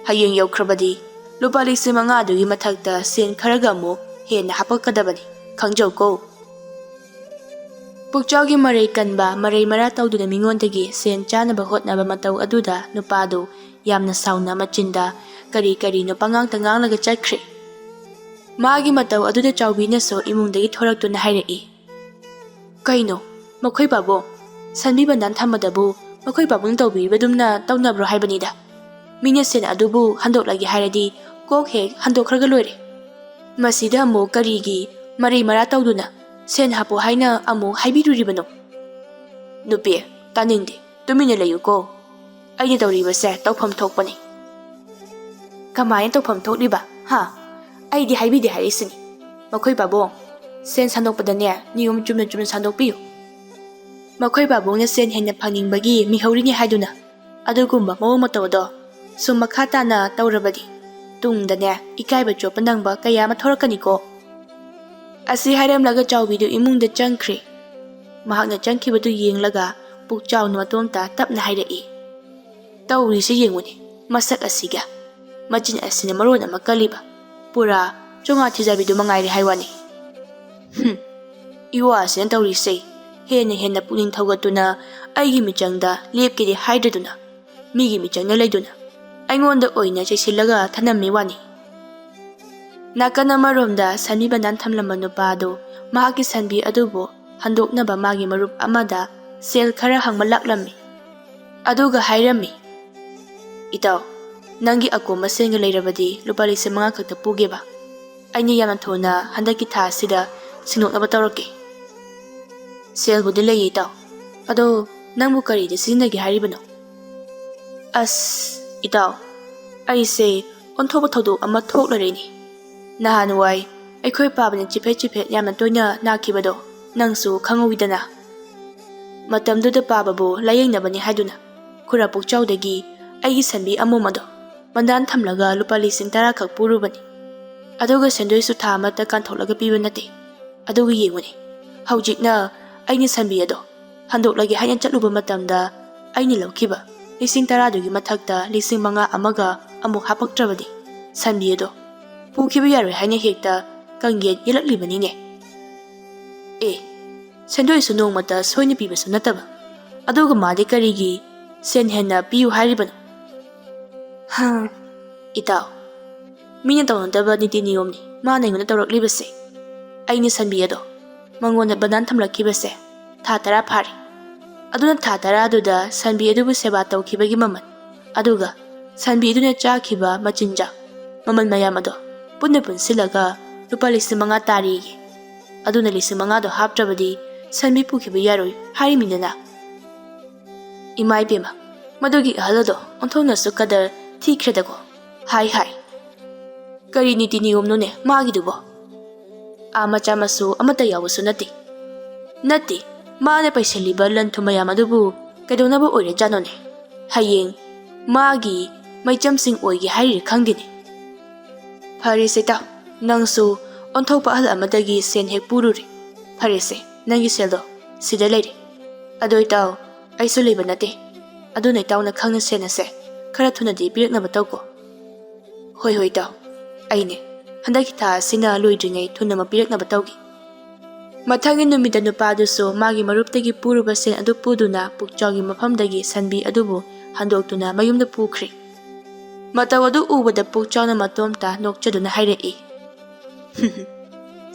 ꯍꯌꯦꯡ ꯌꯧꯈ꯭ꯔꯕꯗꯤ ꯂꯨꯄꯥ ꯂꯤꯁꯤꯡ ꯃꯉꯥꯗꯨꯒꯤ ꯃꯊꯛꯇ ꯁꯦꯜ ꯈꯔꯒ ꯑꯃꯨꯛ ꯍꯦꯟꯅ ꯍꯥꯄꯛꯀꯗꯕꯅꯤ, ꯈꯪꯖꯧꯀꯣ꯫ ꯄꯨꯛꯆꯥꯎꯒꯤ ꯃꯔꯩ ꯀꯟꯕ, ꯃꯔꯩ ꯃꯔꯥ ꯇꯧꯗꯨꯅ ꯃꯤꯉꯣꯟꯗꯒꯤ ꯁꯦꯟ ꯆꯥꯅꯕ ꯍꯣꯠꯅꯕ ꯃꯇꯧ ꯑꯗꯨꯗ ꯅꯨꯄꯥꯗꯨ ꯌꯥꯝꯅ ꯁꯥꯎꯅ ꯃꯆꯤꯟꯗ ꯀꯔꯤ ꯀꯔꯤꯅꯣ ꯄꯉꯥꯡꯇ ꯉꯥꯡꯂꯒ ꯆꯠꯈ꯭ꯔꯦ꯫ ꯃꯥꯒꯤ ꯃꯇꯧ ꯑꯗꯨꯗ ꯆꯥꯎꯕꯤꯅꯁꯨ ꯏꯃꯨꯡꯗꯒꯤ ꯊꯣꯔꯛꯇꯨꯅ ꯍꯥꯏꯔꯛꯏ, "ꯀꯩꯅꯣ, ꯃꯈꯣꯏ ꯄꯥꯕꯨꯡ, ꯁꯟꯕꯤ ꯕꯟꯗꯥꯟ ꯊꯝꯕꯗꯕꯨ ꯃꯈꯣꯏ ꯄꯥꯕꯨꯡ ꯇꯧꯕꯤꯔꯤꯕꯗꯨꯝꯅ ꯇꯧꯅꯕ꯭ꯔꯣ ꯍꯥꯏꯕꯅꯤꯗ? ꯃꯤꯅ ꯁꯦꯟ ꯑꯗꯨꯕꯨ ꯍꯟꯗꯣꯛꯂꯒꯦ ꯍꯥꯏꯔꯗꯤ ꯀꯣꯛ ꯍꯦꯛ ꯍꯟꯗꯣꯛꯈ꯭ꯔꯒ ꯂꯣꯏꯔꯦ꯫ ꯃꯁꯤꯗ ꯑꯃꯨꯛ ꯀꯔꯤꯒꯤ ꯃꯔꯩ ꯃꯔꯥ ꯇꯧꯗꯨꯅ ꯁꯦꯟ ꯍꯥꯞꯄꯣ ꯍꯥꯏꯅ ꯑꯃꯨꯛ ꯍꯥꯏꯕꯤꯔꯨꯔꯤꯕꯅꯣ?" "ꯅꯨꯄꯤ, ꯇꯥꯅꯤꯡꯗꯦ, ꯇꯨꯃꯤꯟꯅ ꯂꯩꯌꯨꯀꯣ꯫ ꯑꯩꯅ ꯇꯧꯔꯤꯕꯁꯦ ꯇꯧꯐꯝ ꯊꯣꯛꯄꯅꯤ꯫" "ꯀꯃꯥꯏꯅ ꯇꯧꯐꯝ ꯊꯣꯛꯂꯤꯕ? ꯍꯥ? ꯑꯩꯗꯤ ꯍꯥꯏꯕꯤꯗꯦ ꯍꯥꯏꯔꯤꯁꯤꯅꯤ꯫ ꯃꯈꯣꯏ ꯄꯥꯕꯨꯡ, ꯁꯦꯟ ꯁꯟꯗꯣꯛꯄꯗꯅꯦ, ꯅꯤꯌꯣꯝ ꯆꯨꯝꯅ ꯆꯨꯝꯅ ꯁꯟꯗꯣꯛꯄꯤꯌꯨ꯫" ꯃꯈꯣꯏ ꯄꯥꯕꯨꯡꯅ ꯁꯦꯟ ꯍꯦꯟꯅ ꯐꯪꯅꯤꯡꯕꯒꯤ ꯃꯤꯍꯧꯔꯤꯅꯤ ꯍꯥꯏꯗꯨꯅ ꯑꯗꯨꯒꯨꯝꯕ ꯃꯑꯣꯡ ꯃꯇꯧ ꯑꯗꯣ ꯁꯨꯝ ꯃꯈꯥ ꯇꯥꯅ ꯇꯧꯔꯕꯗꯤ ꯇꯨꯡꯗꯅꯦ ꯏꯀꯥꯏꯕ ꯆꯣꯞꯄ ꯅꯪꯕ ꯀꯌꯥ ꯑꯃ ꯊꯣꯔꯛꯀꯅꯤꯀꯣ꯫ ꯑꯁꯤ ꯍꯥꯏꯔꯝꯂꯒ ꯆꯥꯎꯕꯤꯗꯨ ꯏꯃꯨꯡꯗ ꯆꯪꯈ꯭ꯔꯦ꯫ ꯃꯍꯥꯛꯅ ꯆꯪꯈꯤꯕꯗꯨ ꯌꯦꯡꯂꯒ ꯄꯨꯛꯆꯥꯎꯅ ꯃꯇꯣꯝꯇ ꯇꯞꯅ ꯍꯥꯏꯔꯛꯏ, "ꯇꯧꯔꯤꯁꯤ ꯌꯦꯡꯉꯨꯅꯦ, ꯃꯁꯛ ꯑꯁꯤꯒ꯫ ꯃꯆꯤꯟ ꯑꯁꯤꯅ ꯃꯔꯣꯟ ꯑꯃ ꯀꯜꯂꯤꯕ꯫ ꯄꯨꯔꯥ ꯆꯣꯉꯥ ꯊꯤꯖꯕꯤꯗꯨ ꯃꯉꯥꯏꯔꯦ ꯍꯥꯏ ꯋꯥꯅꯤ꯫ ꯍꯨꯝ, ꯏꯋꯥꯁꯤꯅ ꯇꯧꯔꯤꯁꯦ ꯍꯦꯟꯅ ꯍꯦꯟꯅ ꯄꯨꯛꯅꯤꯡ ꯊꯧꯒꯠꯇꯨꯅ ꯑꯩꯒꯤ ꯃꯤꯆꯪꯗ ꯂꯦꯞꯀꯦꯗꯤ ꯍꯥꯏꯗ꯭ꯔꯗꯨꯅ ꯃꯤꯒꯤ ꯃꯤꯆꯪꯗ ꯂꯩꯗꯨꯅ ꯑꯩꯉꯣꯟꯗ ꯑꯣꯏꯅ ꯆꯩꯁꯤꯜꯂꯒ ꯊꯅꯝꯃꯤ ꯋꯥꯅꯤ꯫" ꯅꯥꯀꯟ ꯑꯃꯔꯣꯝꯗ ꯁꯟꯕꯤ ꯕꯟꯗꯥꯟ ꯊꯝꯂꯝꯕ ꯅꯨꯄꯥ ꯑꯗꯨ ꯃꯍꯥꯛꯀꯤ ꯁꯟꯕꯤ ꯑꯗꯨꯕꯨ ꯍꯟꯗꯣꯛꯅꯕ ꯃꯥꯒꯤ ꯃꯔꯨꯞ ꯑꯃꯗ ꯁꯦꯜ ꯈꯔ ꯍꯪꯕ ꯂꯥꯛꯂꯝꯃꯤ꯫ ꯑꯗꯨꯒ ꯍꯥꯏꯔꯝꯃꯤ, "ꯏꯇꯥꯎ, ꯅꯪꯒꯤ ꯑꯀꯣꯝꯕ ꯁꯦꯟꯒ ꯂꯩꯔꯕꯗꯤ ꯂꯨꯄꯥ ꯂꯤꯁꯤꯡ ꯃꯉꯥ ꯈꯛꯇ ꯄꯨꯒꯦꯕ꯫ ꯑꯩꯅ ꯌꯥꯝꯅ ꯊꯨꯅ ꯍꯟꯗꯛꯀꯤ ꯊꯥ ꯑꯁꯤꯗ ꯁꯤꯡꯗꯣꯛꯅꯕ ꯇꯧꯔꯛꯀꯦ꯫ ꯁꯦꯜꯕꯨꯗꯤ ꯂꯩꯌꯦ ꯏꯇꯥꯎ꯫ ꯑꯗꯣ ꯅꯪꯕꯨ ꯀꯔꯤꯗ ꯁꯤꯖꯤꯟꯅꯒꯦ ꯍꯥꯏꯔꯤꯕꯅꯣ?" "ꯑꯁ, ꯏꯇꯥꯎ, ꯑꯩꯁꯦ ꯑꯣꯟꯊꯣꯛꯄ ꯊꯧꯗꯣꯛ ꯑꯃ ꯊꯣꯛꯂꯔꯦꯅꯦ꯫ ꯅꯍꯥꯟꯋꯥꯏ ꯑꯩꯈꯣꯏ ꯄꯥꯕꯅ ꯆꯤꯐꯦꯠ ꯆꯤꯐꯦꯠ ꯌꯥꯝꯅ ꯇꯣꯏꯅ ꯅꯥꯈꯤꯕꯗꯣ ꯅꯪꯁꯨ ꯈꯪꯍꯧꯋꯤꯗꯅ꯫ ꯃꯇꯝꯗꯨꯗ ꯄꯥꯕꯕꯨ ꯂꯥꯌꯦꯡꯅꯕꯅꯤ ꯍꯥꯏꯗꯨꯅ ꯈꯨꯔꯥ ꯄꯨꯛꯆꯥꯎꯗꯒꯤ ꯑꯩꯒꯤ ꯁꯟꯕꯤ ꯑꯃꯣꯝ ꯑꯗꯣ ꯕꯟꯗꯥꯟ ꯊꯝꯂꯒ ꯂꯨꯄꯥ ꯂꯤꯁꯤꯡ ꯇꯔꯥ ꯈꯛ ꯄꯨꯔꯨꯕꯅꯤ꯫ ꯑꯗꯨꯒ ꯁꯦꯟꯗꯣꯏꯁꯨ ꯊꯥ ꯑꯃꯠꯇ ꯀꯥꯟꯊꯣꯛꯂꯒ ꯄꯤꯕ ꯅꯠꯇꯦ꯫ ꯑꯗꯨꯒ ꯌꯦꯡꯉꯨꯅꯦ, ꯍꯧꯖꯤꯛꯅ ꯑꯩꯅ ꯁꯟꯕꯤ ꯑꯗꯣ ꯍꯟꯗꯣꯛꯂꯒꯦ ꯍꯥꯏꯅ ꯆꯠꯂꯨꯕ ꯃꯇꯝꯗ ꯑꯩꯅ ꯂꯧꯈꯤꯕ ꯂꯤꯁꯤꯡ ꯇꯔꯥꯗꯨꯒꯤ ꯃꯊꯛꯇ ꯂꯤꯁꯤꯡ ꯃꯉꯥ ꯑꯃꯒ ꯑꯃꯨꯛ ꯍꯥꯞꯄꯛꯇ꯭ꯔꯕꯗꯤ ꯁꯟꯕꯤ ꯑꯗꯣ ꯄꯨꯈꯤꯕ ꯌꯥꯔꯣꯏ ꯍꯥꯏꯅ ꯍꯦꯛꯇ ꯀꯪꯌꯦꯠ ꯌꯦꯠꯂꯛꯂꯤꯕꯅꯤꯅꯦ꯫ ꯑꯦ, ꯁꯦꯟꯗꯣꯏꯁꯨ ꯅꯣꯡꯃꯇ ꯁꯣꯏꯅ ꯄꯤꯕꯁꯨ ꯅꯠꯇꯕ, ꯑꯗꯨꯒ ꯃꯥꯗꯤ ꯀꯔꯤꯒꯤ ꯁꯦꯟ ꯍꯦꯟꯅ ꯄꯤꯌꯨ ꯍꯥꯏꯔꯤꯕꯅꯣ?" "ꯍꯥ, ꯏꯇꯥꯎ, ꯃꯤꯅ ꯇꯧꯅꯗꯕ ꯅꯤꯇꯤ ꯅꯤꯌꯣꯝꯅꯤ ꯃꯥꯅ ꯑꯩꯉꯣꯟꯗ ꯇꯧꯔꯛꯂꯤꯕꯁꯦ꯫ ꯑꯩꯅ ꯁꯟꯕꯤ ꯑꯗꯣ ꯃꯉꯣꯟꯗ ꯕꯟꯗꯥꯟ ꯊꯝꯂꯛꯈꯤꯕꯁꯦ ꯊꯥ ꯇꯔꯥ ꯐꯥꯔꯦ꯫ ꯑꯗꯨꯅ ꯊꯥ ꯇꯔꯥꯗꯨꯗ ꯁꯟꯕꯤ ꯑꯗꯨꯕꯨ ꯁꯦꯕꯥ ꯇꯧꯈꯤꯕꯒꯤ ꯃꯃꯜ, ꯑꯗꯨꯒ ꯁꯟꯕꯤ ꯑꯗꯨꯅ ꯆꯥꯈꯤꯕ ꯃꯆꯤꯟꯖꯥꯛ, ꯃꯃꯜ ꯃꯌꯥꯝ ꯑꯗꯣ ꯄꯨꯟꯅ ꯄꯨꯟꯁꯤꯜꯂꯒ ꯂꯨꯄꯥ ꯂꯤꯁꯤꯡ ꯃꯉꯥ ꯇꯥꯔꯦꯌꯦ꯫ ꯑꯗꯨꯅ ꯂꯤꯁꯤꯡ ꯃꯉꯥꯗꯣ ꯍꯥꯞꯇ꯭ꯔꯕꯗꯤ ꯁꯟꯕꯤ ꯄꯨꯈꯤꯕ ꯌꯥꯔꯣꯏ ꯍꯥꯏꯔꯤꯃꯤꯗꯅ꯫" "ꯏꯃꯥ ꯏꯕꯦꯝꯃ, ꯃꯗꯨꯒꯤ ꯑꯍꯜ ꯑꯗꯣ ꯑꯣꯟꯊꯣꯛꯅꯁꯨ ꯀꯗꯔ ꯊꯤꯈ꯭ꯔꯦꯗꯀꯣ꯫ ꯍꯥꯏ ꯍꯥꯏ, ꯀꯔꯤ ꯅꯤꯇꯤ ꯅꯤꯌꯣꯝꯅꯣꯅꯦ ꯃꯥꯒꯤꯗꯨꯕꯣ? ꯑꯥ, ꯃꯆꯥ ꯃꯁꯨ ꯑꯃꯠꯇ ꯌꯥꯎꯕꯁꯨ ꯅꯠꯇꯦ꯫ ꯅꯠꯇꯦ, ꯃꯥꯅ ꯄꯩꯁꯤꯜꯂꯤꯕ ꯂꯟ ꯊꯨꯝ ꯃꯌꯥꯝ ꯑꯗꯨꯕꯨ ꯀꯩꯗꯧꯅꯕ ꯑꯣꯏꯔꯖꯥꯠꯅꯣꯅꯦ? ꯍꯌꯦꯡ ꯃꯥꯒꯤ ꯃꯩꯆꯝꯁꯤꯡ ꯑꯣꯏꯒꯦ ꯍꯥꯏꯔꯤꯔ ꯈꯪꯗꯦꯅꯦ꯫" "ꯐꯔꯦꯁꯦ ꯏꯇꯥꯎ, ꯅꯪꯁꯨ ꯑꯣꯟꯊꯣꯛꯄ ꯑꯍꯜ ꯑꯃꯗꯒꯤ ꯁꯦꯟ ꯍꯦꯛ ꯄꯨꯔꯨꯔꯦ꯫ ꯐꯔꯦꯁꯦ, ꯅꯪꯒꯤ ꯁꯦꯜꯗꯣ ꯁꯤꯗ ꯂꯩꯔꯦ꯫ ꯑꯗꯣ ꯏꯇꯥꯎ, ꯑꯩꯁꯨ ꯂꯩꯕ ꯅꯠꯇꯦ꯫ ꯑꯗꯨꯅ ꯏꯇꯥꯎꯅ ꯈꯪꯅ ꯁꯦꯟ ꯑꯁꯦ ꯈꯔ ꯊꯨꯅꯗꯤ ꯄꯤꯔꯛꯅꯕ ꯇꯧꯀꯣ꯫" "ꯍꯣꯏ ꯍꯣꯏ ꯏꯇꯥꯎ, ꯑꯩꯅꯦ ꯍꯟꯗꯛꯀꯤ ꯊꯥ ꯑꯁꯤꯅ ꯂꯣꯏꯗ꯭ꯔꯤꯉꯩ ꯊꯨꯅꯃꯛ ꯄꯤꯔꯛꯅꯕ ꯇꯧꯒꯦ꯫" ꯃꯊꯪꯒꯤ ꯅꯨꯃꯤꯠꯇ ꯅꯨꯄꯥꯗꯨꯁꯨ ꯃꯥꯒꯤ ꯃꯔꯨꯞꯇꯒꯤ ꯄꯨꯔꯨꯕ ꯁꯦꯟ ꯑꯗꯨ ꯄꯨꯗꯨꯅ ꯄꯨꯛꯆꯥꯎꯒꯤ ꯃꯐꯝꯗꯒꯤ ꯁꯟꯕꯤ ꯑꯗꯨꯕꯨ ꯍꯟꯗꯣꯛꯇꯨꯅ ꯃꯌꯨꯝꯗ ꯄꯨꯈ꯭ꯔꯦ꯫ ꯃꯇꯧ ꯑꯗꯨ ꯎꯕꯗ ꯄꯨꯛꯆꯥꯎꯅ ꯃꯇꯣꯝꯇ ꯅꯣꯛꯆꯗꯨꯅ ꯍꯥꯏꯔꯛꯏ,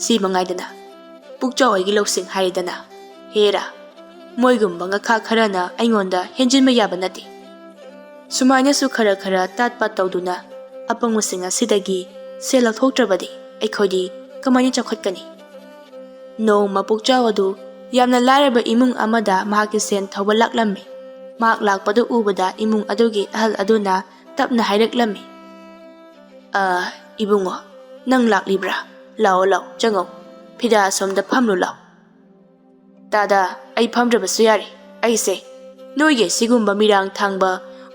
ꯁꯤ ꯃꯉꯥꯏꯗꯅ ꯄꯨꯛꯆꯥꯎ ꯍꯣꯏꯒꯤ ꯂꯧꯁꯤꯡ ꯍꯥꯏꯔꯦꯗꯅ꯫ ꯍꯦꯔꯥ, ꯃꯣꯏꯒꯨꯝꯕ ꯉꯈꯥ ꯈꯔꯅ ꯑꯩꯉꯣꯟꯗ ꯍꯦꯟꯖꯤꯟꯕ ꯌꯥꯕ ꯅꯠꯇꯦ꯫ ꯁꯨꯃꯥꯏꯅꯁꯨ ꯈꯔ ꯈꯔ ꯇꯥꯠ ꯄꯥꯠ ꯇꯧꯗꯨꯅ ꯑꯄꯪꯕꯁꯤꯡ ꯑꯁꯤꯗꯒꯤ ꯁꯦꯜ ꯂꯧꯊꯣꯛꯇ꯭ꯔꯕꯗꯤ ꯑꯩꯈꯣꯏꯗꯤ ꯀꯃꯥꯏꯅ ꯆꯥꯎꯈꯠꯀꯅꯤ? ꯅꯣꯡꯃ ꯄꯨꯛꯆꯥꯎ ꯑꯗꯨ ꯌꯥꯝꯅ ꯂꯥꯏꯔꯕ ꯏꯃꯨꯡ ꯑꯃꯗ ꯃꯍꯥꯛꯀꯤ ꯁꯦꯟ ꯊꯧꯕ ꯂꯥꯛꯂꯝꯃꯤ꯫ ꯃꯍꯥꯛ ꯂꯥꯛꯄꯗꯨ ꯎꯕꯗ ꯏꯃꯨꯡ ꯑꯗꯨꯒꯤ ꯑꯍꯜ ꯑꯗꯨꯅ ꯇꯞꯅ ꯍꯥꯏꯔꯛꯂꯝꯃꯤ, "ꯑ, ꯏꯕꯨꯡꯉꯣ, ꯅꯪ ꯂꯥꯛꯂꯤꯕ꯭ꯔꯥ? ꯂꯥꯛꯑꯣ, ꯂꯥꯛꯑꯣ, ꯆꯪꯉꯛꯑꯣ꯫ ꯐꯤꯗꯥ ꯑꯁꯣꯝꯗ ꯐꯝꯂꯨ ꯂꯥꯛꯑꯣ꯫" "ꯇꯥꯗ, ꯑꯩ ꯐꯝꯗ꯭ꯔꯕꯁꯨ ꯌꯥꯔꯦ꯫ ꯑꯩꯁꯦ ꯅꯣꯏꯒꯤ ꯑꯁꯤꯒꯨꯝꯕ ꯃꯤꯔꯥꯡ ꯊꯥꯡꯕ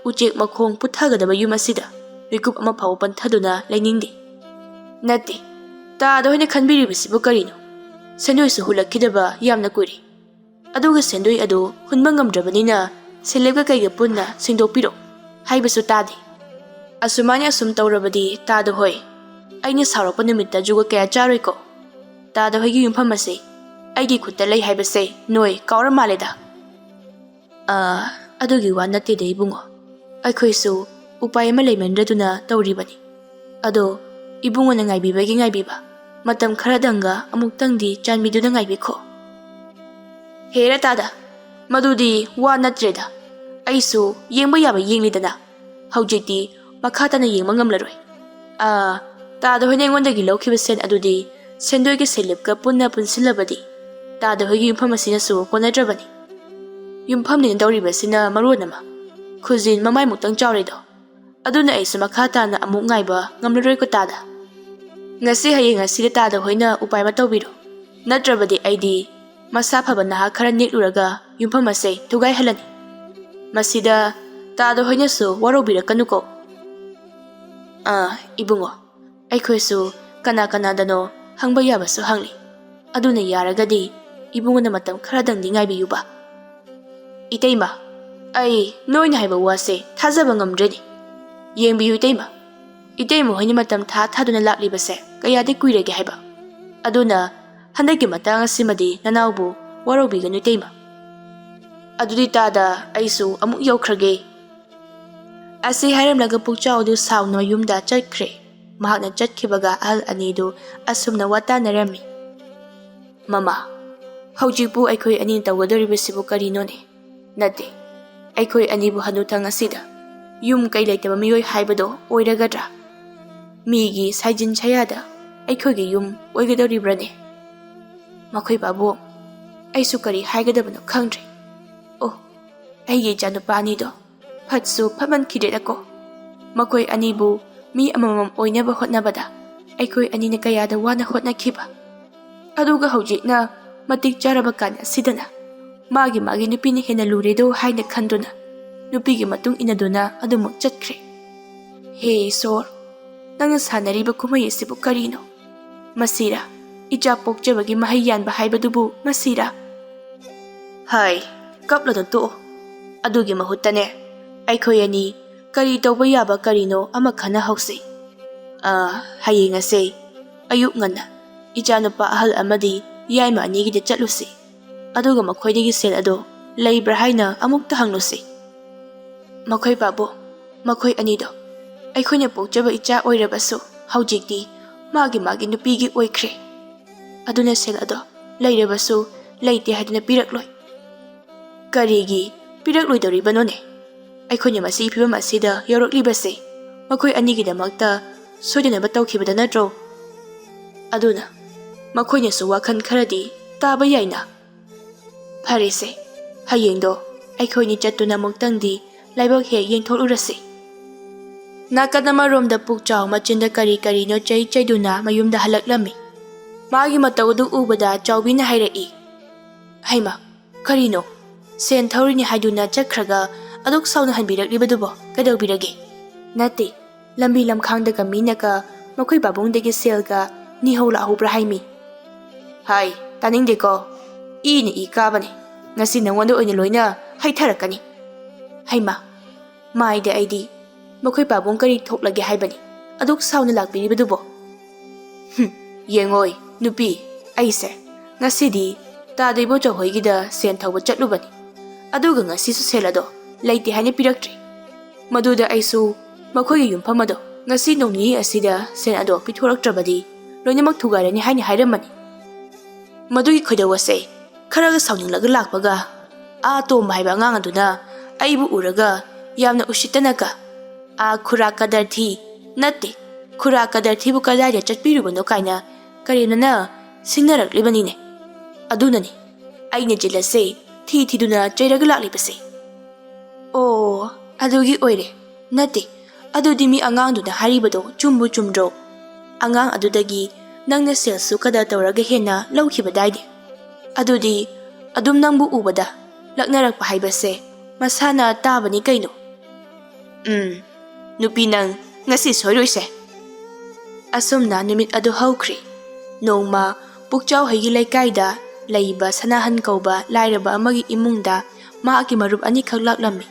ꯎꯆꯦꯛ ꯃꯈꯣꯡ ꯄꯨꯊꯒꯗꯕ ꯌꯨꯝ ꯑꯁꯤꯗ ꯃꯤꯀꯨꯞ ꯑꯃ ꯐꯥꯎꯕ ꯄꯟꯊꯗꯨꯅ ꯂꯩꯅꯤꯡꯗꯦ꯫ ꯅꯠꯇꯦ, ꯇꯥꯗ ꯍꯣꯏꯅ ꯈꯟꯕꯤꯔꯤꯕꯁꯤꯕꯨ ꯀꯔꯤꯅꯣ? ꯁꯦꯟꯗꯣꯏꯁꯨ ꯍꯨꯜꯂꯛꯈꯤꯗꯕ ꯌꯥꯝꯅ ꯀꯨꯏꯔꯦ꯫ ꯑꯗꯨꯒ ꯁꯦꯟꯗꯣꯏ ꯑꯗꯨ ꯍꯨꯟꯕ ꯉꯝꯗ꯭ꯔꯕꯅꯤꯅ ꯁꯦꯂꯦꯞꯀ ꯀꯩꯒ ꯄꯨꯟꯅ ꯁꯦꯡꯗꯣꯛꯄꯤꯔꯣ ꯍꯥꯏꯕꯁꯨ ꯇꯥꯗꯦ꯫ ꯑꯁꯨꯃꯥꯏꯅ ꯑꯁꯨꯝ ꯇꯧꯔꯕꯗꯤ ꯇꯥꯗ ꯍꯣꯏ, ꯑꯩꯅ ꯁꯥꯎꯔꯛꯄ ꯅꯨꯃꯤꯠꯇ ꯖꯨꯒꯣꯠ ꯀꯌꯥ ꯆꯥꯔꯣꯏꯀꯣ꯫ ꯇꯥꯗ ꯍꯣꯏꯒꯤ ꯌꯨꯝꯐꯝ ꯑꯁꯤ ꯑꯩꯒꯤ ꯈꯨꯠꯇ ꯂꯩ ꯍꯥꯏꯕꯁꯦ ꯅꯣꯏ ꯀꯥꯎꯔ ꯃꯥꯜꯂꯦꯗ꯫" "ꯑ, ꯑꯗꯨꯒꯤ ꯋꯥ ꯅꯠꯇꯦꯗ ꯏꯕꯨꯡꯉꯣ꯫ ꯑꯩꯈꯣꯏꯁꯨ ꯎꯄꯥꯏ ꯑꯃ ꯂꯩꯃꯟꯗ꯭ꯔꯗꯨꯅ ꯇꯧꯔꯤꯕꯅꯤ꯫ ꯑꯗꯣ ꯏꯕꯨꯡꯉꯣꯅ ꯉꯥꯏꯕꯤꯕꯒꯤ ꯉꯥꯏꯕꯤꯕ, ꯃꯇꯝ ꯈꯔꯗꯪꯒ ꯑꯃꯨꯛꯇꯪꯗꯤ ꯆꯥꯟꯕꯤꯗꯨꯅ ꯉꯥꯏꯕꯤꯈꯣ꯫" "ꯍꯦꯔꯥ ꯇꯥꯗ, ꯃꯗꯨꯗꯤ ꯋꯥ ꯅꯠꯇ꯭ꯔꯦꯗ꯫ ꯑꯩꯁꯨ ꯌꯦꯡꯕ ꯌꯥꯕ ꯌꯦꯡꯂꯤꯗꯅ꯫ ꯍꯧꯖꯤꯛꯇꯤ ꯃꯈꯥ ꯇꯥꯅ ꯌꯦꯡꯕ ꯉꯝꯂꯔꯣꯏ꯫ ꯑ, ꯇꯥꯗ ꯍꯣꯏꯅ ꯑꯩꯉꯣꯟꯗꯒꯤ ꯂꯧꯈꯤꯕ ꯁꯦꯟ ꯑꯗꯨꯗꯤ ꯁꯦꯟꯗꯣꯏꯒꯤ ꯁꯦꯂꯦꯞꯀ ꯄꯨꯟꯅ ꯄꯨꯟꯁꯤꯜꯂꯕꯗꯤ ꯇꯥꯗ ꯍꯣꯏꯒꯤ ꯌꯨꯝꯐꯝ ꯑꯁꯤꯅꯁꯨ ꯀꯣꯟꯅꯗ꯭ꯔꯕꯅꯤ꯫ ꯌꯨꯝꯐꯝꯅꯦꯅ ꯇꯧꯔꯤꯕꯁꯤꯅ ꯃꯔꯣꯟ ꯑꯃ ꯈꯨꯖꯤꯟ ꯃꯃꯥꯏꯃꯨꯛꯇꯪ ꯆꯥꯎꯔꯦꯗꯣ꯫ ꯑꯗꯨꯅ ꯑꯩꯁꯨ ꯃꯈꯥ ꯇꯥꯅ ꯑꯃꯨꯛ ꯉꯥꯏꯕ ꯉꯝꯂꯔꯣꯏꯀꯣ ꯇꯥꯗ꯫ ꯉꯁꯤ ꯍꯌꯦꯡ ꯑꯁꯤꯗ ꯇꯥꯗ ꯍꯣꯏꯅ ꯎꯄꯥꯏ ꯑꯃ ꯇꯧꯕꯤꯔꯣ꯫ ꯅꯠꯇ꯭ꯔꯕꯗꯤ ꯑꯩꯗꯤ ꯃꯁꯥ ꯐꯕ ꯅꯍꯥ ꯈꯔ ꯅꯦꯛꯂꯨꯔꯒ ꯌꯨꯝꯐꯝ ꯑꯁꯦ ꯊꯨꯒꯥꯏꯍꯜꯂꯅꯤ꯫ ꯃꯁꯤꯗ ꯇꯥꯗ ꯍꯣꯏꯅꯁꯨ ꯋꯥꯔꯧꯕꯤꯔꯛꯀꯅꯨꯀꯣ꯫" "ꯑꯥ, ꯏꯕꯨꯡꯉꯣ, ꯑꯩꯈꯣꯏꯁꯨ ꯀꯅꯥ ꯀꯅꯥꯗꯅꯣ ꯍꯪꯕ ꯌꯥꯕꯁꯨ ꯍꯪꯂꯤ꯫ ꯑꯗꯨꯅ ꯌꯥꯔꯒꯗꯤ ꯏꯕꯨꯡꯉꯣꯅ ꯃꯇꯝ ꯈꯔꯗꯪꯗꯤ ꯉꯥꯏꯕꯤꯌꯨꯕ꯫" "ꯏꯇꯩꯃ, ꯑꯩ ꯅꯣꯏꯅ ꯍꯥꯏꯕ ꯋꯥꯁꯦ ꯊꯥꯖꯕ ꯉꯝꯗ꯭ꯔꯦꯅꯦ꯫ ꯌꯦꯡꯕꯤꯌꯨ ꯏꯇꯩꯃ, ꯏꯇꯩꯃ ꯍꯣꯏꯅ ꯃꯇꯝ ꯊꯥ ꯊꯥꯗꯨꯅ ꯂꯥꯛꯂꯤꯕꯁꯦ ꯀꯌꯥꯗꯤ ꯀꯨꯏꯔꯒꯦ ꯍꯥꯏꯕ꯫ ꯑꯗꯨꯅ ꯍꯟꯗꯛꯀꯤ ꯃꯇꯥꯡ ꯑꯁꯤꯃꯗꯤ ꯅꯅꯥꯎꯕꯨ ꯋꯥꯔꯧꯕꯤꯒꯅꯨ ꯏꯇꯩꯃ꯫ ꯑꯗꯨꯗꯤ ꯇꯥꯗ, ꯑꯩꯁꯨ ꯑꯃꯨꯛ ꯌꯧꯈ꯭ꯔꯒꯦ꯫" ꯑꯁꯤ ꯍꯥꯏꯔꯝꯂꯒ ꯄꯨꯛꯆꯥꯎ ꯑꯗꯨ ꯁꯥꯎꯅ ꯃꯌꯨꯝꯗ ꯆꯠꯈ꯭ꯔꯦ꯫ ꯃꯍꯥꯛꯅ ꯆꯠꯈꯤꯕꯒ ꯑꯍꯜ ꯑꯅꯤꯗꯨ ꯑꯁꯨꯝꯅ ꯋꯥꯇꯥꯅꯔꯝꯃꯤ꯫ "ꯃꯃꯥ, ꯍꯧꯖꯤꯛꯄꯨ ꯑꯩꯈꯣꯏ ꯑꯅꯤ ꯇꯧꯒꯗꯧꯔꯤꯕꯁꯤꯕꯨ ꯀꯔꯤꯅꯣꯅꯦ? ꯅꯠꯇꯦ, ꯑꯩꯈꯣꯏ ꯑꯅꯤꯕꯨ ꯍꯅꯨꯊꯪ ꯑꯁꯤꯗ ꯌꯨꯝ ꯀꯩ ꯂꯩꯇꯕ ꯃꯤꯑꯣꯏ ꯍꯥꯏꯕꯗꯣ ꯑꯣꯏꯔꯒꯗ꯭ꯔꯥ? ꯃꯤꯒꯤ ꯁꯥꯏꯖꯤꯟ ꯁꯌꯥꯗ ꯑꯩꯈꯣꯏꯒꯤ ꯌꯨꯝ ꯑꯣꯏꯒꯗꯧꯔꯤꯕ꯭ꯔꯅꯦ?" "ꯃꯈꯣꯏ ꯄꯥꯕꯨꯡ, ꯑꯩꯁꯨ ꯀꯔꯤ ꯍꯥꯏꯒꯗꯕꯅꯣ ꯈꯪꯗ꯭ꯔꯦ꯫ ꯑꯣ, ꯑꯩꯒꯤ ꯏꯆꯥꯅꯨꯄꯥ ꯑꯅꯤꯗꯣ ꯐꯠꯁꯨ ꯐꯠꯃꯟꯈꯤꯗ꯭ꯔꯦꯗꯀꯣ꯫ ꯃꯈꯣꯏ ꯑꯅꯤꯕꯨ ꯃꯤ ꯑꯃꯃꯝ ꯑꯣꯏꯅꯕ ꯍꯣꯠꯅꯕꯗ ꯑꯩꯈꯣꯏ ꯑꯅꯤꯅ ꯀꯌꯥꯗ ꯋꯥꯅ ꯍꯣꯠꯅꯈꯤꯕ꯫ ꯑꯗꯨꯒ ꯍꯧꯖꯤꯛꯅ ꯃꯇꯤꯛ ꯆꯥꯔꯕ ꯀꯥꯟ ꯑꯁꯤꯗꯅ ꯃꯥꯒꯤ ꯃꯥꯒꯤ ꯅꯨꯄꯤꯅ ꯍꯦꯟꯅ ꯂꯨꯔꯦꯗꯣ ꯍꯥꯏꯅ ꯈꯟꯗꯨꯅ ꯅꯨꯄꯤꯒꯤ ꯃꯇꯨꯡ ꯏꯟꯅꯗꯨꯅ ꯑꯗꯨꯃꯛ ꯆꯠꯈ꯭ꯔꯦ꯫ ꯍꯦ ꯏꯁꯣꯔ, ꯅꯪꯅ ꯁꯥꯟꯅꯔꯤꯕ ꯀꯨꯝꯍꯩ ꯑꯁꯤꯕꯨ ꯀꯔꯤꯅꯣ? ꯃꯁꯤꯔꯥ ꯏꯆꯥ ꯄꯣꯛꯆꯕꯒꯤ ꯃꯍꯩ ꯌꯥꯟꯕ ꯍꯥꯏꯕꯗꯨꯕꯨ ꯃꯁꯤꯔꯥ?" "ꯍꯥꯏ, ꯀꯞꯂꯅꯨ, ꯇꯣꯛꯑꯣ꯫ ꯑꯗꯨꯒꯤ ꯃꯍꯨꯠꯇꯅꯦ, ꯑꯩꯈꯣꯏ ꯑꯅꯤ ꯀꯔꯤ ꯇꯧꯕ ꯌꯥꯕ ꯀꯔꯤꯅꯣ ꯑꯃ ꯈꯟꯅꯍꯧꯁꯤ꯫ ꯑꯥ, ꯍꯌꯦꯡ ꯑꯁꯦ ꯑꯌꯨꯛ ꯉꯟꯅ ꯏꯆꯥꯅꯨꯄꯥ ꯑꯍꯜ ꯑꯃꯗꯤ ꯌꯥꯏꯃ ꯑꯅꯤꯒꯤꯗ ꯆꯠꯂꯨꯁꯤ꯫ ꯑꯗꯨꯒ ꯃꯈꯣꯏꯗꯒꯤ ꯁꯦꯜ ꯑꯗꯣ ꯂꯩꯕ꯭ꯔꯥ ꯍꯥꯏꯅ ꯑꯃꯨꯛꯇ ꯍꯪꯂꯨꯁꯤ꯫ ꯃꯈꯣꯏ ꯄꯥꯕꯨꯡ, ꯃꯈꯣꯏ ꯑꯅꯤꯗꯣ ꯑꯩꯈꯣꯏꯅ ꯄꯣꯛꯆꯕ ꯏꯆꯥ ꯑꯣꯏꯔꯕꯁꯨ ꯍꯧꯖꯤꯛꯇꯤ ꯃꯥꯒꯤ ꯃꯥꯒꯤ ꯅꯨꯄꯤꯒꯤ ꯑꯣꯏꯈ꯭ꯔꯦ꯫ ꯑꯗꯨꯅ ꯁꯦꯜ ꯑꯗꯣ ꯂꯩꯔꯕꯁꯨ ꯂꯩꯇꯦ ꯍꯥꯏꯗꯨꯅ ꯄꯤꯔꯛꯂꯣꯏ꯫ ꯀꯔꯤꯒꯤ ꯄꯤꯔꯛꯂꯣꯏꯗꯧꯔꯤꯕꯅꯣꯅꯦ? ꯑꯩꯈꯣꯏꯅ ꯃꯁꯤꯒꯤ ꯐꯤꯕꯝ ꯑꯁꯤꯗ ꯌꯧꯔꯛꯂꯤꯕꯁꯦ ꯃꯈꯣꯏ ꯑꯅꯤꯒꯤꯗꯃꯛꯇ ꯁꯣꯏꯗꯅꯕ ꯇꯧꯈꯤꯕꯗ ꯅꯠꯇ꯭ꯔꯣ? ꯑꯗꯨꯅ ꯃꯈꯣꯏꯅꯁꯨ ꯋꯥꯈꯜ ꯈꯔꯗꯤ ꯇꯥꯕ ꯌꯥꯏꯅ꯫ ꯐꯔꯦꯁꯦ, ꯍꯌꯦꯡꯗꯣ ꯑꯩꯈꯣꯏꯅꯤ ꯆꯠꯇꯨꯅ ꯑꯃꯨꯛꯇꯪꯗꯤ ꯂꯥꯏꯕꯛ ꯍꯦꯛ ꯌꯦꯡꯊꯣꯛꯂꯨꯔꯁꯤ꯫" ꯅꯥꯀꯟ ꯑꯃꯔꯣꯝꯗ ꯄꯨꯛꯆꯥꯎ ꯃꯆꯤꯟꯗ ꯀꯔꯤ ꯀꯔꯤꯅꯣ ꯆꯩ ꯆꯩꯗꯨꯅ ꯃꯌꯨꯝꯗ ꯍꯜꯂꯛꯂꯝꯃꯤ꯫ ꯃꯥꯒꯤ ꯃꯇꯧ ꯑꯗꯨ ꯎꯕꯗ ꯆꯥꯎꯕꯤꯅ ꯍꯥꯏꯔꯛꯏ, "ꯍꯩꯃ, ꯀꯔꯤꯅꯣ? ꯁꯦꯟ ꯊꯧꯔꯤꯅꯤ ꯍꯥꯏꯗꯨꯅ ꯆꯠꯈ꯭ꯔꯒ ꯑꯗꯨꯛ ꯁꯥꯎꯅ ꯍꯟꯕꯤꯔꯛꯂꯤꯕꯗꯨꯕꯣ ꯀꯩꯗꯧꯕꯤꯔꯒꯦ?" "ꯅꯠꯇꯦ, ꯂꯝꯕꯤ ꯂꯝꯈꯥꯡꯗꯒ ꯃꯤꯅꯒ ꯃꯈꯣꯏ ꯄꯥꯕꯨꯡꯗꯒꯤ ꯁꯦꯜꯒ ꯅꯤꯍꯧ ꯂꯥꯛꯍꯧꯕ꯭ꯔꯥ ꯍꯥꯏꯃꯤ꯫" "ꯍꯥꯏ, ꯇꯥꯅꯤꯡꯗꯦꯀꯣ꯫ ꯏꯅ ꯏ ꯀꯥꯕꯅꯦ꯫ ꯉꯁꯤ ꯅꯉꯣꯟꯗ ꯑꯣꯏꯅ ꯂꯣꯏꯅ ꯍꯩꯊꯔꯛꯀꯅꯤ꯫ ꯍꯩꯃꯥ, ꯃꯥꯏꯗ ꯑꯩꯗꯤ ꯃꯈꯣꯏ ꯄꯥꯕꯨꯡ ꯀꯔꯤ ꯊꯣꯛꯂꯒꯦ ꯍꯥꯏꯕꯅꯤ ꯑꯗꯨꯛ ꯁꯥꯎꯅ ꯂꯥꯛꯄꯤꯔꯤꯕꯗꯨꯕꯣ?" "ꯍꯨꯝ, ꯌꯦꯡꯉꯣꯏ, ꯅꯨꯄꯤ, ꯑꯩꯁꯦ ꯉꯁꯤꯗꯤ ꯇꯥꯗ ꯏꯕꯣꯆꯧ ꯍꯣꯏꯒꯤꯗ ꯁꯦꯟ ꯊꯧꯕ ꯆꯠꯂꯨꯕꯅꯤ꯫ ꯑꯗꯨꯒ ꯉꯁꯤꯁꯨ ꯁꯦꯜ ꯑꯗꯣ ꯂꯩꯇꯦ ꯍꯥꯏꯅ ꯄꯤꯔꯛꯇ꯭ꯔꯦ꯫ ꯃꯗꯨꯗ ꯑꯩꯁꯨ ꯃꯈꯣꯏꯒꯤ ꯌꯨꯝꯐꯝ ꯑꯗꯣ "ꯉꯁꯤ ꯅꯣꯡ ꯅꯤꯅꯤ ꯑꯁꯤꯗ ꯁꯦꯟ ꯑꯗꯣ ꯄꯤꯊꯣꯔꯛꯇ꯭ꯔꯕꯗꯤ ꯂꯣꯏꯅꯃꯛ ꯊꯨꯒꯥꯏꯔꯅꯤ" ꯍꯥꯏꯅ ꯍꯥꯏꯔꯝꯕꯅꯤ꯫ ꯃꯗꯨꯒꯤ ꯈꯣꯏꯗꯧ ꯑꯁꯦ ꯈꯔꯒ ꯁꯥꯎꯅꯤꯡꯂꯒ ꯂꯥꯛꯄꯒ, ꯑꯥ ꯇꯣꯝꯕ ꯍꯥꯏꯕ ꯑꯉꯥꯡ ꯑꯗꯨꯅ ꯑꯩꯕꯨ ꯎꯔꯒ ꯌꯥꯝꯅ ꯎꯁꯤꯠꯇꯅꯒ, "ꯑꯥ ꯈꯨꯔꯥ ꯀꯗꯔ ꯊꯤ, ꯅꯠꯇꯦ, ꯈꯨꯔꯥ ꯀꯗꯔ ꯊꯤꯕꯨ ꯀꯗꯥꯏꯗ ꯆꯠꯄꯤꯔꯨꯕꯅꯣ?" ꯀꯥꯏꯅ ꯀꯔꯦꯝꯅꯅ ꯁꯤꯡꯅꯔꯛꯂꯤꯕꯅꯤꯅꯦ꯫ ꯑꯗꯨꯅꯅꯤ ꯑꯩꯅ ꯖꯤꯜ ꯑꯁꯦ ꯊꯤ ꯊꯤꯗꯨꯅ ꯆꯩꯔꯒ ꯂꯥꯛꯂꯤꯕꯁꯦ꯫ "ꯑꯣ, ꯑꯗꯨꯒꯤ ꯑꯣꯏꯔꯦ꯫ ꯅꯠꯇꯦ, ꯑꯗꯨꯗꯤ ꯃꯤ ꯑꯉꯥꯡꯗꯨꯅ ꯍꯥꯏꯔꯤꯕꯗꯣ ꯆꯨꯝꯕꯨ ꯆꯨꯝꯗ꯭ꯔꯣ? ꯑꯉꯥꯡ ꯑꯗꯨꯗꯒꯤ ꯅꯪꯅ ꯁꯦꯜꯁꯨ ꯀꯗꯔ ꯇꯧꯔꯒ ꯍꯦꯟꯅ ꯂꯧꯈꯤꯕꯗꯥꯏꯅꯦ? ꯑꯗꯨꯗꯤ ꯑꯗꯨꯝ ꯅꯪꯕꯨ ꯎꯕꯗ ꯂꯛꯅꯔꯛꯄ ꯍꯥꯏꯕꯁꯦ ꯃꯁꯥꯅ ꯇꯥꯕꯅꯤ ꯀꯩꯅꯣ?" "ꯎꯝ, ꯅꯨꯄꯤ ꯅꯪ ꯉꯁꯤ ꯁꯣꯏꯔꯣꯏꯁꯦ꯫" ꯑꯁꯨꯝꯅ ꯅꯨꯃꯤꯠ ꯑꯗꯨ ꯍꯧꯈ꯭ꯔꯦ꯫ ꯅꯣꯡꯃ ꯄꯨꯛꯆꯥꯎꯍꯩꯒꯤ ꯂꯩꯀꯥꯏꯗ ꯂꯩꯕ ꯁꯅꯥꯍꯟ ꯀꯧꯕ ꯂꯥꯏꯔꯕ ꯑꯃꯒꯤ ꯏꯃꯨꯡꯗ ꯃꯍꯥꯛꯀꯤ ꯃꯔꯨꯞ ꯑꯅꯤꯈꯛ ꯂꯥꯛꯂꯝꯃꯤ꯫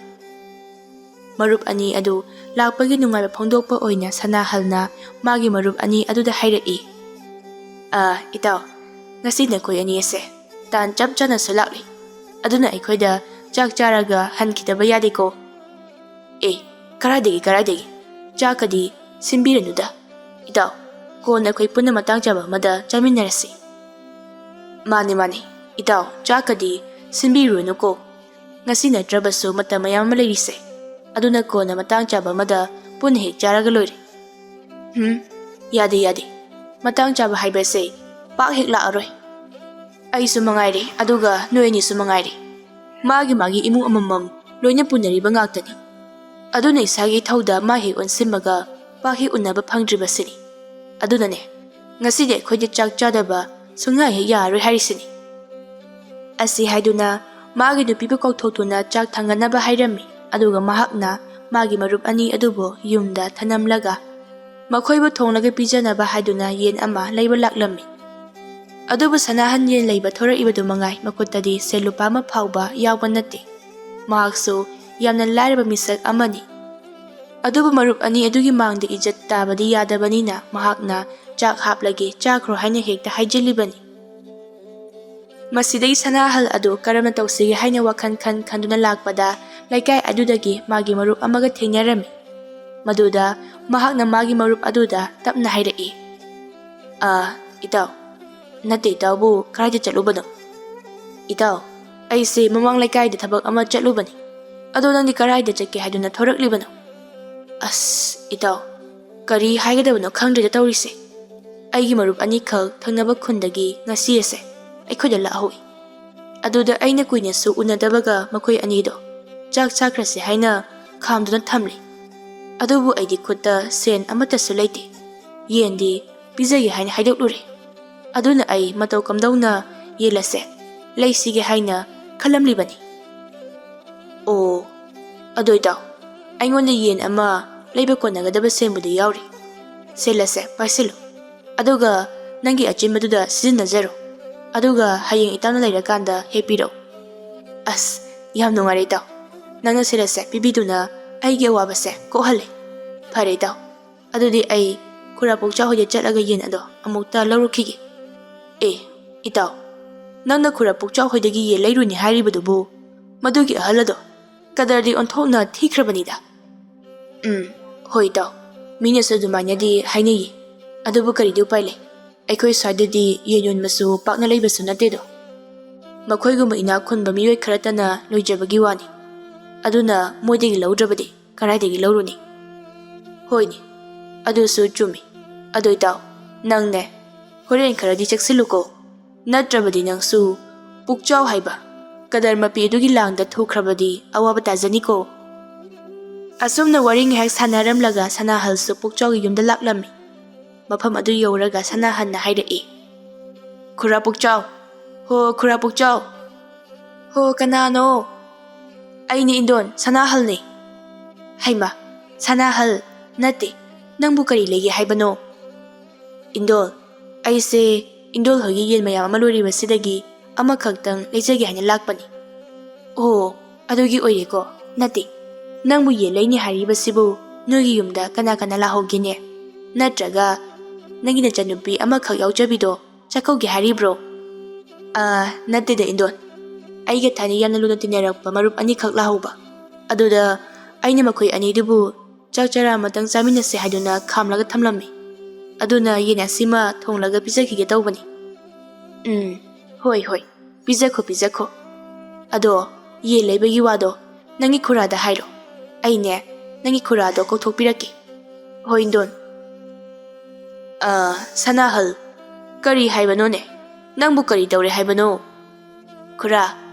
ꯃꯔꯨꯞ ꯑꯅꯤ ꯑꯗꯨ ꯂꯥꯛꯄꯒꯤ ꯅꯨꯡꯉꯥꯏꯕ ꯐꯣꯡꯗꯣꯛꯄ ꯑꯣꯏꯅ ꯁꯅꯥꯍꯜꯅ ꯃꯥꯒꯤ ꯃꯔꯨꯞ ꯑꯅꯤ ꯑꯗꯨꯗ ꯍꯥꯏꯔꯛꯏ, "ꯑ, ꯏꯇꯥꯎ, ꯉꯁꯤ ꯅꯈꯣꯏ ꯑꯅꯤ ꯑꯁꯦ ꯇꯥꯟ ꯆꯞ ꯆꯥꯅꯁꯨ ꯂꯥꯛꯂꯤ꯫ ꯑꯗꯨꯅ ꯑꯩꯈꯣꯏꯗ ꯆꯥꯛ ꯆꯥꯔꯒ ꯍꯟꯈꯤꯗꯕ ꯌꯥꯗꯦꯀꯣ?" "ꯑꯦ, ꯀꯔꯥꯏꯗꯒꯤ, ꯀꯔꯥꯏꯗꯒꯤ? ꯆꯥꯛꯀꯗꯤ ꯁꯤꯟꯕꯤꯔꯅꯨꯗ꯫ ꯏꯇꯥꯎ, ꯀꯣꯟꯅ ꯑꯩꯈꯣꯏ ꯄꯨꯟꯅ ꯃꯇꯥꯡ ꯆꯥꯕ ꯑꯃꯗ ꯆꯥꯃꯤꯟꯅꯔꯁꯤ꯫" "ꯃꯥꯅꯦ, ꯃꯥꯅꯦ꯫ ꯏꯇꯥꯎ, ꯆꯥꯛꯀꯗꯤ ꯁꯤꯟꯕꯤꯔꯨꯔꯅꯨꯀꯣ꯫ ꯉꯁꯤ ꯅꯠꯇ꯭ꯔꯕꯁꯨ ꯃꯇꯝ ꯃꯌꯥꯝ ꯑꯃ ꯂꯩꯔꯤꯁꯦ꯫ ꯑꯗꯨꯅ ꯀꯣꯟꯅ ꯃꯇꯥꯡ ꯆꯥꯕ ꯑꯃꯗ ꯄꯨꯟꯅ ꯍꯦꯛ ꯆꯥꯔꯒ ꯂꯣꯏꯔꯦ꯫" "ꯍꯨꯝ, ꯌꯥꯗꯦ, ꯌꯥꯗꯦ꯫ ꯃꯇꯥꯡ ꯆꯥꯕ ꯍꯥꯏꯕꯁꯦ ꯄꯥꯛ ꯍꯦꯛ ꯂꯥꯛꯑꯔꯣꯏ꯫ ꯑꯩꯁꯨ ꯃꯉꯥꯏꯔꯦ, ꯑꯗꯨꯒ ꯅꯣꯏ ꯑꯅꯤꯁꯨ ꯃꯉꯥꯏꯔꯦ꯫ ꯃꯥꯒꯤ ꯃꯥꯒꯤ ꯏꯃꯨꯡ ꯑꯃꯃꯝ ꯂꯣꯏꯅ ꯄꯨꯅꯔꯤꯕ ꯉꯥꯛꯇꯅꯤ꯫ ꯑꯗꯨꯅ ꯏꯁꯥꯒꯤ ꯏꯊꯧꯗ ꯃꯥ ꯍꯦꯛ ꯑꯣꯟꯁꯤꯟꯕꯒ ꯄꯥꯛ ꯍꯦꯛ ꯎꯅꯕ ꯐꯪꯗ꯭ꯔꯤꯕꯁꯤꯅꯤ꯫ ꯑꯗꯨꯅꯅꯦ, ꯉꯁꯤꯗꯤ ꯑꯩꯈꯣꯏꯗꯤ ꯆꯥꯛ ꯆꯥꯗꯕ ꯁꯨꯡꯌꯥ ꯍꯦꯛ ꯌꯥꯔꯔꯣꯏ ꯍꯥꯏꯔꯤꯁꯤꯅꯤ꯫" ꯑꯁꯤ ꯍꯥꯏꯗꯨꯅ ꯃꯥꯒꯤ ꯅꯨꯄꯤꯕꯨ ꯀꯧꯊꯣꯛꯇꯨꯅ ꯆꯥꯛ ꯊꯥꯡꯒꯠꯅꯕ ꯍꯥꯏꯔꯝꯃꯤ꯫ ꯑꯗꯨꯒ ꯃꯍꯥꯛꯅ ꯃꯥꯒꯤ ꯃꯔꯨꯞ ꯑꯅꯤ ꯑꯗꯨꯕꯨ ꯌꯨꯝꯗ ꯊꯅꯝꯂꯒ ꯃꯈꯣꯏꯕꯨ ꯊꯣꯡꯂꯒ ꯄꯤꯖꯅꯕ ꯍꯥꯏꯗꯨꯅ ꯌꯦꯟ ꯑꯃ ꯂꯩꯕ ꯂꯥꯛꯂꯝꯃꯤ꯫ ꯑꯗꯨꯕꯨ ꯁꯅꯥꯍꯟ ꯌꯦꯟ ꯂꯩꯕ ꯊꯣꯔꯛꯏꯕꯗꯨ ꯃꯉꯥꯏ ꯃꯈꯨꯠꯇꯗꯤ ꯁꯦꯜ ꯂꯨꯄꯥ ꯑꯃ ꯐꯥꯎꯕ ꯌꯥꯎꯕ ꯅꯠꯇꯦ꯫ ꯃꯍꯥꯛꯁꯨ ꯌꯥꯝꯅ ꯂꯥꯏꯔꯕ ꯃꯤꯁꯛ ꯑꯃꯅꯤ꯫ ꯑꯗꯨꯕꯨ ꯃꯔꯨꯞ ꯑꯅꯤ ꯑꯗꯨꯒꯤ ꯃꯥꯡꯗ ꯏꯖꯠ ꯇꯥꯕꯗꯤ ꯌꯥꯗꯕꯅꯤꯅ ꯃꯍꯥꯛꯅ "ꯆꯥꯛ ꯍꯥꯞꯂꯒꯦ, ꯆꯥꯈ꯭ꯔꯣ" ꯍꯥꯏꯅ ꯍꯦꯛꯇ ꯍꯥꯏꯖꯤꯜꯂꯤꯕꯅꯤ꯫ ꯃꯁꯤꯗꯒꯤ ꯁꯅꯥꯍꯜ ꯑꯗꯨ ꯀꯔꯝꯅ ꯇꯧꯁꯤꯒꯦ ꯍꯥꯏꯅ ꯋꯥꯈꯜ ꯈꯟ ꯈꯟꯗꯨꯅ ꯂꯥꯛꯄꯗ, ꯂꯩꯀꯥꯏ ꯑꯗꯨꯗꯒꯤ ꯃꯥꯒꯤ ꯃꯔꯨꯞ ꯑꯃꯒ ꯊꯦꯡꯅꯔꯝꯃꯤ꯫ ꯃꯗꯨꯗ ꯃꯍꯥꯛꯅ ꯃꯥꯒꯤ ꯃꯔꯨꯞ ꯑꯗꯨꯗ ꯇꯞꯅ ꯍꯥꯏꯔꯛꯏ, "ꯑꯥ, ꯏꯇꯥꯎ, ꯅꯠꯇꯦ, ꯏꯇꯥꯎꯕꯨ ꯀꯗꯥꯏꯗ ꯆꯠꯂꯨꯕꯅꯣ?" "ꯏꯇꯥꯎ, ꯑꯩꯁꯦ ꯃꯃꯥꯡ ꯂꯩꯀꯥꯏꯗ ꯊꯕꯛ ꯑꯃ ꯆꯠꯂꯨꯕꯅꯤ꯫ ꯑꯗꯣ ꯅꯪꯗꯤ ꯀꯗꯥꯏꯗ ꯆꯠꯀꯦ ꯍꯥꯏꯗꯨꯅ ꯊꯣꯔꯛꯂꯤꯕꯅꯣ?" ꯑꯁ, ꯏꯇꯥꯎ, ꯀꯔꯤ ꯍꯥꯏꯒꯗꯕꯅꯣ ꯈꯪꯗ꯭ꯔꯦꯗ ꯇꯧꯔꯤꯁꯦ꯫ ꯑꯩꯒꯤ ꯃꯔꯨꯞ ꯑꯅꯤꯈꯛ ꯊꯪꯅꯕ ꯈꯨꯟꯗꯒꯤ ꯉꯁꯤ ꯑꯁꯦ ꯑꯩꯈꯣꯏꯗ ꯂꯥꯛꯍꯧꯏ꯫ ꯑꯗꯨꯗ ꯑꯩꯅ ꯀꯨꯏꯅꯁꯨ ꯎꯅꯗꯕꯒ ꯃꯈꯣꯏ ꯑꯅꯤꯗꯣ ꯆꯥꯛ ꯆꯥꯈ꯭ꯔꯁꯦ ꯍꯥꯏꯅ ꯈꯥꯝꯗꯨꯅ ꯊꯝꯂꯤ꯫ ꯑꯗꯨꯕꯨ ꯑꯩꯗꯤ ꯈꯨꯠꯇ ꯁꯦꯟ ꯑꯃꯠꯇꯁꯨ ꯂꯩꯇꯦ꯫ ꯌꯦꯟꯗꯤ ꯄꯤꯖꯒꯦ ꯍꯥꯏꯅ ꯍꯥꯏꯗꯣꯛꯂꯨꯔꯦ꯫ ꯑꯗꯨꯅ ꯑꯩ ꯃꯇꯧ ꯀꯝꯗꯧꯅ ꯌꯦꯜꯂꯁꯦ ꯂꯩꯁꯤꯒꯦ ꯍꯥꯏꯅ ꯈꯜꯂꯝꯂꯤꯕꯅꯤ꯫ "ꯑꯣ, ꯑꯗꯣ ꯏꯇꯥꯎ, ꯑꯩꯉꯣꯟꯗ ꯌꯦꯟ ꯑꯃ ꯂꯩꯕ ꯀꯣꯟꯅꯒꯗꯕ ꯁꯦꯟꯕꯨꯗꯤ ꯌꯥꯎꯔꯤ꯫ ꯁꯦꯜ ꯑꯁꯦ ꯄꯥꯏꯁꯤꯜꯂꯨ꯫ ꯑꯗꯨꯒ ꯅꯪꯒꯤ ꯑꯆꯤꯟꯕꯗꯨꯗ ꯁꯤꯖꯤꯟꯅꯖꯔꯣ꯫ ꯑꯗꯨꯒ ꯍꯌꯦꯡ ꯏꯇꯥꯎꯅ ꯂꯩꯔꯀꯥꯟꯗ ꯍꯦꯛ ꯄꯤꯔꯛꯎ꯫" "ꯑꯁ, ꯌꯥꯝ ꯅꯨꯡꯉꯥꯏꯔꯦ ꯏꯇꯥꯎ꯫ ꯅꯪꯅ ꯁꯦꯜ ꯑꯁꯦ ꯄꯤꯕꯤꯗꯨꯅ ꯑꯩꯒꯤ ꯑꯋꯥꯕꯁꯦ ꯀꯣꯛꯍꯜꯂꯦ꯫ ꯐꯔꯦ ꯏꯇꯥꯎ, ꯑꯗꯨꯗꯤ ꯑꯩ ꯈꯨꯔꯥ ꯄꯨꯛꯆꯥꯎ ꯍꯣꯏꯗ ꯆꯠꯂꯒ ꯌꯦꯟ ꯑꯗꯣ ꯑꯃꯨꯛꯇ ꯂꯧꯔꯨꯈꯤꯒꯦ꯫" "ꯑꯦ, ꯏꯇꯥꯎ, ꯅꯪꯅ ꯈꯨꯔꯥ ꯄꯨꯛꯆꯥꯎ ꯍꯣꯏꯗꯒꯤ ꯌꯦꯟ ꯂꯩꯔꯨꯅꯤ ꯍꯥꯏꯔꯤꯕꯗꯨꯕꯨ ꯃꯗꯨꯒꯤ ꯑꯍꯜ ꯑꯗꯣ ꯀꯗꯔꯗꯤ ꯑꯣꯟꯊꯣꯛꯅ ꯊꯤꯈ꯭ꯔꯕꯅꯤꯗ꯫" "ꯎꯝ, ꯍꯣꯏ ꯏꯇꯥꯎ, ꯃꯤꯅꯁꯨ ꯑꯗꯨꯃꯥꯏꯅꯗꯤ ꯍꯥꯏꯅꯩꯌꯦ꯫ ꯑꯗꯨꯕꯨ ꯀꯔꯤꯗꯤ ꯎꯄꯥꯏ ꯂꯩ? ꯑꯩꯈꯣꯏ ꯁ꯭ꯋꯥꯏꯗꯗꯤ ꯌꯦꯟ ꯌꯣꯟꯕꯁꯨ ꯄꯥꯛꯅ ꯂꯩꯕꯁꯨ ꯅꯠꯇꯦꯗꯣ꯫ ꯃꯈꯣꯏꯒꯨꯝꯕ ꯏꯅꯥꯛ ꯈꯨꯟꯕ ꯃꯤꯑꯣꯏ ꯈꯔꯇꯅ ꯂꯣꯏꯖꯕꯒꯤ ꯋꯥꯅꯤ꯫ ꯑꯗꯨꯅ ꯃꯣꯏꯗꯒꯤ ꯂꯧꯗ꯭ꯔꯕꯗꯤ ꯀꯗꯥꯏꯗꯒꯤ ꯂꯧꯔꯨꯅꯤ?" "ꯍꯣꯏꯅꯦ, ꯑꯗꯨꯁꯨ ꯆꯨꯝꯃꯤ꯫ ꯑꯗꯣ ꯏꯇꯥꯎ, ꯅꯪꯅꯦ, ꯍꯣꯔꯦꯟ ꯈꯔꯗꯤ ꯆꯦꯛꯁꯤꯜꯂꯨꯀꯣ꯫ ꯅꯠꯇ꯭ꯔꯕꯗꯤ ꯅꯪꯁꯨ ꯄꯨꯛꯆꯥꯎ ꯍꯥꯏꯕ ꯀꯗꯔ ꯃꯄꯤ ꯑꯗꯨꯒꯤ ꯂꯥꯡꯗ ꯊꯨꯈ꯭ꯔꯕꯗꯤ ꯑꯋꯥꯕ ꯇꯥꯖꯅꯤꯀꯣ꯫" ꯑꯁꯨꯝꯅ ꯋꯥꯔꯤ ꯉꯥꯏꯍꯥꯛ ꯁꯥꯟꯅꯔꯝꯂꯒ ꯁꯅꯥꯍꯜꯁꯨ ꯄꯨꯛꯆꯥꯎꯒꯤ ꯌꯨꯝꯗ ꯂꯥꯛꯂꯝꯃꯤ꯫ ꯃꯐꯝ ꯑꯗꯨ ꯌꯧꯔꯒ ꯁꯅꯥꯍꯜꯅ ꯍꯥꯏꯔꯛꯏ, "ꯈꯨꯔꯥ ꯄꯨꯛꯆꯥꯎ, ꯍꯣ ꯈꯨꯔꯥ ꯄꯨꯛꯆꯥꯎ, ꯍꯣ ꯀꯅꯥꯅꯣ?" "ꯑꯩꯅꯤ ꯏꯟꯗꯣꯟ, ꯁꯅꯥꯍꯜꯅꯤ꯫" "ꯍꯩꯃ, ꯁꯅꯥꯍꯜ, ꯅꯠꯇꯦ, ꯅꯪꯕꯨ ꯀꯔꯤ ꯂꯩꯒꯦ ꯍꯥꯏꯕꯅꯣ?" "ꯏꯟꯗꯣꯜ, ꯑꯩꯁꯦ ꯏꯟꯗꯣꯜ ꯍꯣꯏꯒꯤ ꯌꯦꯟ ꯃꯌꯥꯝ ꯑꯃ ꯂꯣꯏꯔꯤꯕꯁꯤꯗꯒꯤ ꯑꯃꯈꯛꯇꯪ ꯂꯩꯖꯒꯦ ꯍꯥꯏꯅ ꯂꯥꯛꯄꯅꯤ꯫" "ꯑꯣ, ꯑꯗꯨꯒꯤ ꯑꯣꯏꯔꯦꯀꯣ꯫ ꯅꯠꯇꯦ, ꯅꯪꯕꯨ ꯌꯦꯟ ꯂꯩꯅꯤ ꯍꯥꯏꯔꯤꯕꯁꯤꯕꯨ ꯅꯣꯏꯒꯤ ꯌꯨꯝꯗ ꯀꯅꯥ ꯀꯅꯥ ꯂꯥꯛꯍꯧꯒꯦꯅꯦ? ꯅꯠꯇ꯭ꯔꯒ ꯅꯪꯒꯤ ꯅꯆꯟꯅꯨꯄꯤ ꯑꯃꯈꯛ ꯌꯥꯎꯖꯕꯤꯗꯣ ꯆꯥꯛꯀꯧꯒꯦ ꯍꯥꯏꯔꯤꯕ꯭ꯔꯣ?" "ꯑꯥ, ꯅꯠꯇꯦꯗ ꯏꯟꯗꯣꯟ, ꯑꯩꯒ ꯊꯥꯏꯅ ꯌꯥꯝꯅ ꯂꯨꯅ ꯇꯤꯟꯅꯔꯛꯄ ꯃꯔꯨꯞ ꯑꯅꯤꯈꯛ ꯂꯥꯛꯍꯧꯕ꯫ ꯑꯗꯨꯗ ꯑꯩꯅ ꯃꯈꯣꯏ ꯑꯅꯤꯗꯨꯕꯨ ꯆꯥꯛ ꯆꯔꯥ ꯑꯃꯇꯪ ꯆꯥꯃꯤꯟꯅꯁꯦ ꯍꯥꯏꯗꯨꯅ ꯈꯥꯝꯂꯒ ꯊꯝꯂꯝꯃꯤ꯫ ꯑꯗꯨꯅ ꯌꯦꯟ ꯑꯁꯤꯃ ꯊꯣꯡꯂꯒ ꯄꯤꯖꯈꯤꯒꯦ ꯇꯧꯕꯅꯤ꯫ ꯎꯝ, ꯍꯣꯏ, ꯍꯣꯏ, ꯄꯤꯖꯈꯣ, ꯄꯤꯖꯈꯣ꯫ ꯑꯗꯣ, ꯌꯦꯟ ꯂꯩꯕꯒꯤ ꯋꯥꯗꯣ ꯅꯪꯒꯤ ꯈꯨꯔꯥꯗ ꯍꯥꯏꯔꯣ꯫ ꯑꯩꯅꯦ, ꯅꯪꯒꯤ ꯈꯨꯔꯥꯗꯣ ꯀꯧꯊꯣꯛꯄꯤꯔꯛꯀꯦ꯫ ꯍꯣꯏ, ꯏꯟꯗꯣꯟ꯫ ꯑ, ꯁꯅꯥꯍꯜ, ꯀꯔꯤ ꯍꯥꯏꯕꯅꯣꯅꯦ? ꯅꯪꯕꯨ ꯀꯔꯤ ꯇꯧꯔꯦ ꯍꯥꯏꯕꯅꯣ? ꯈꯨꯔꯥ,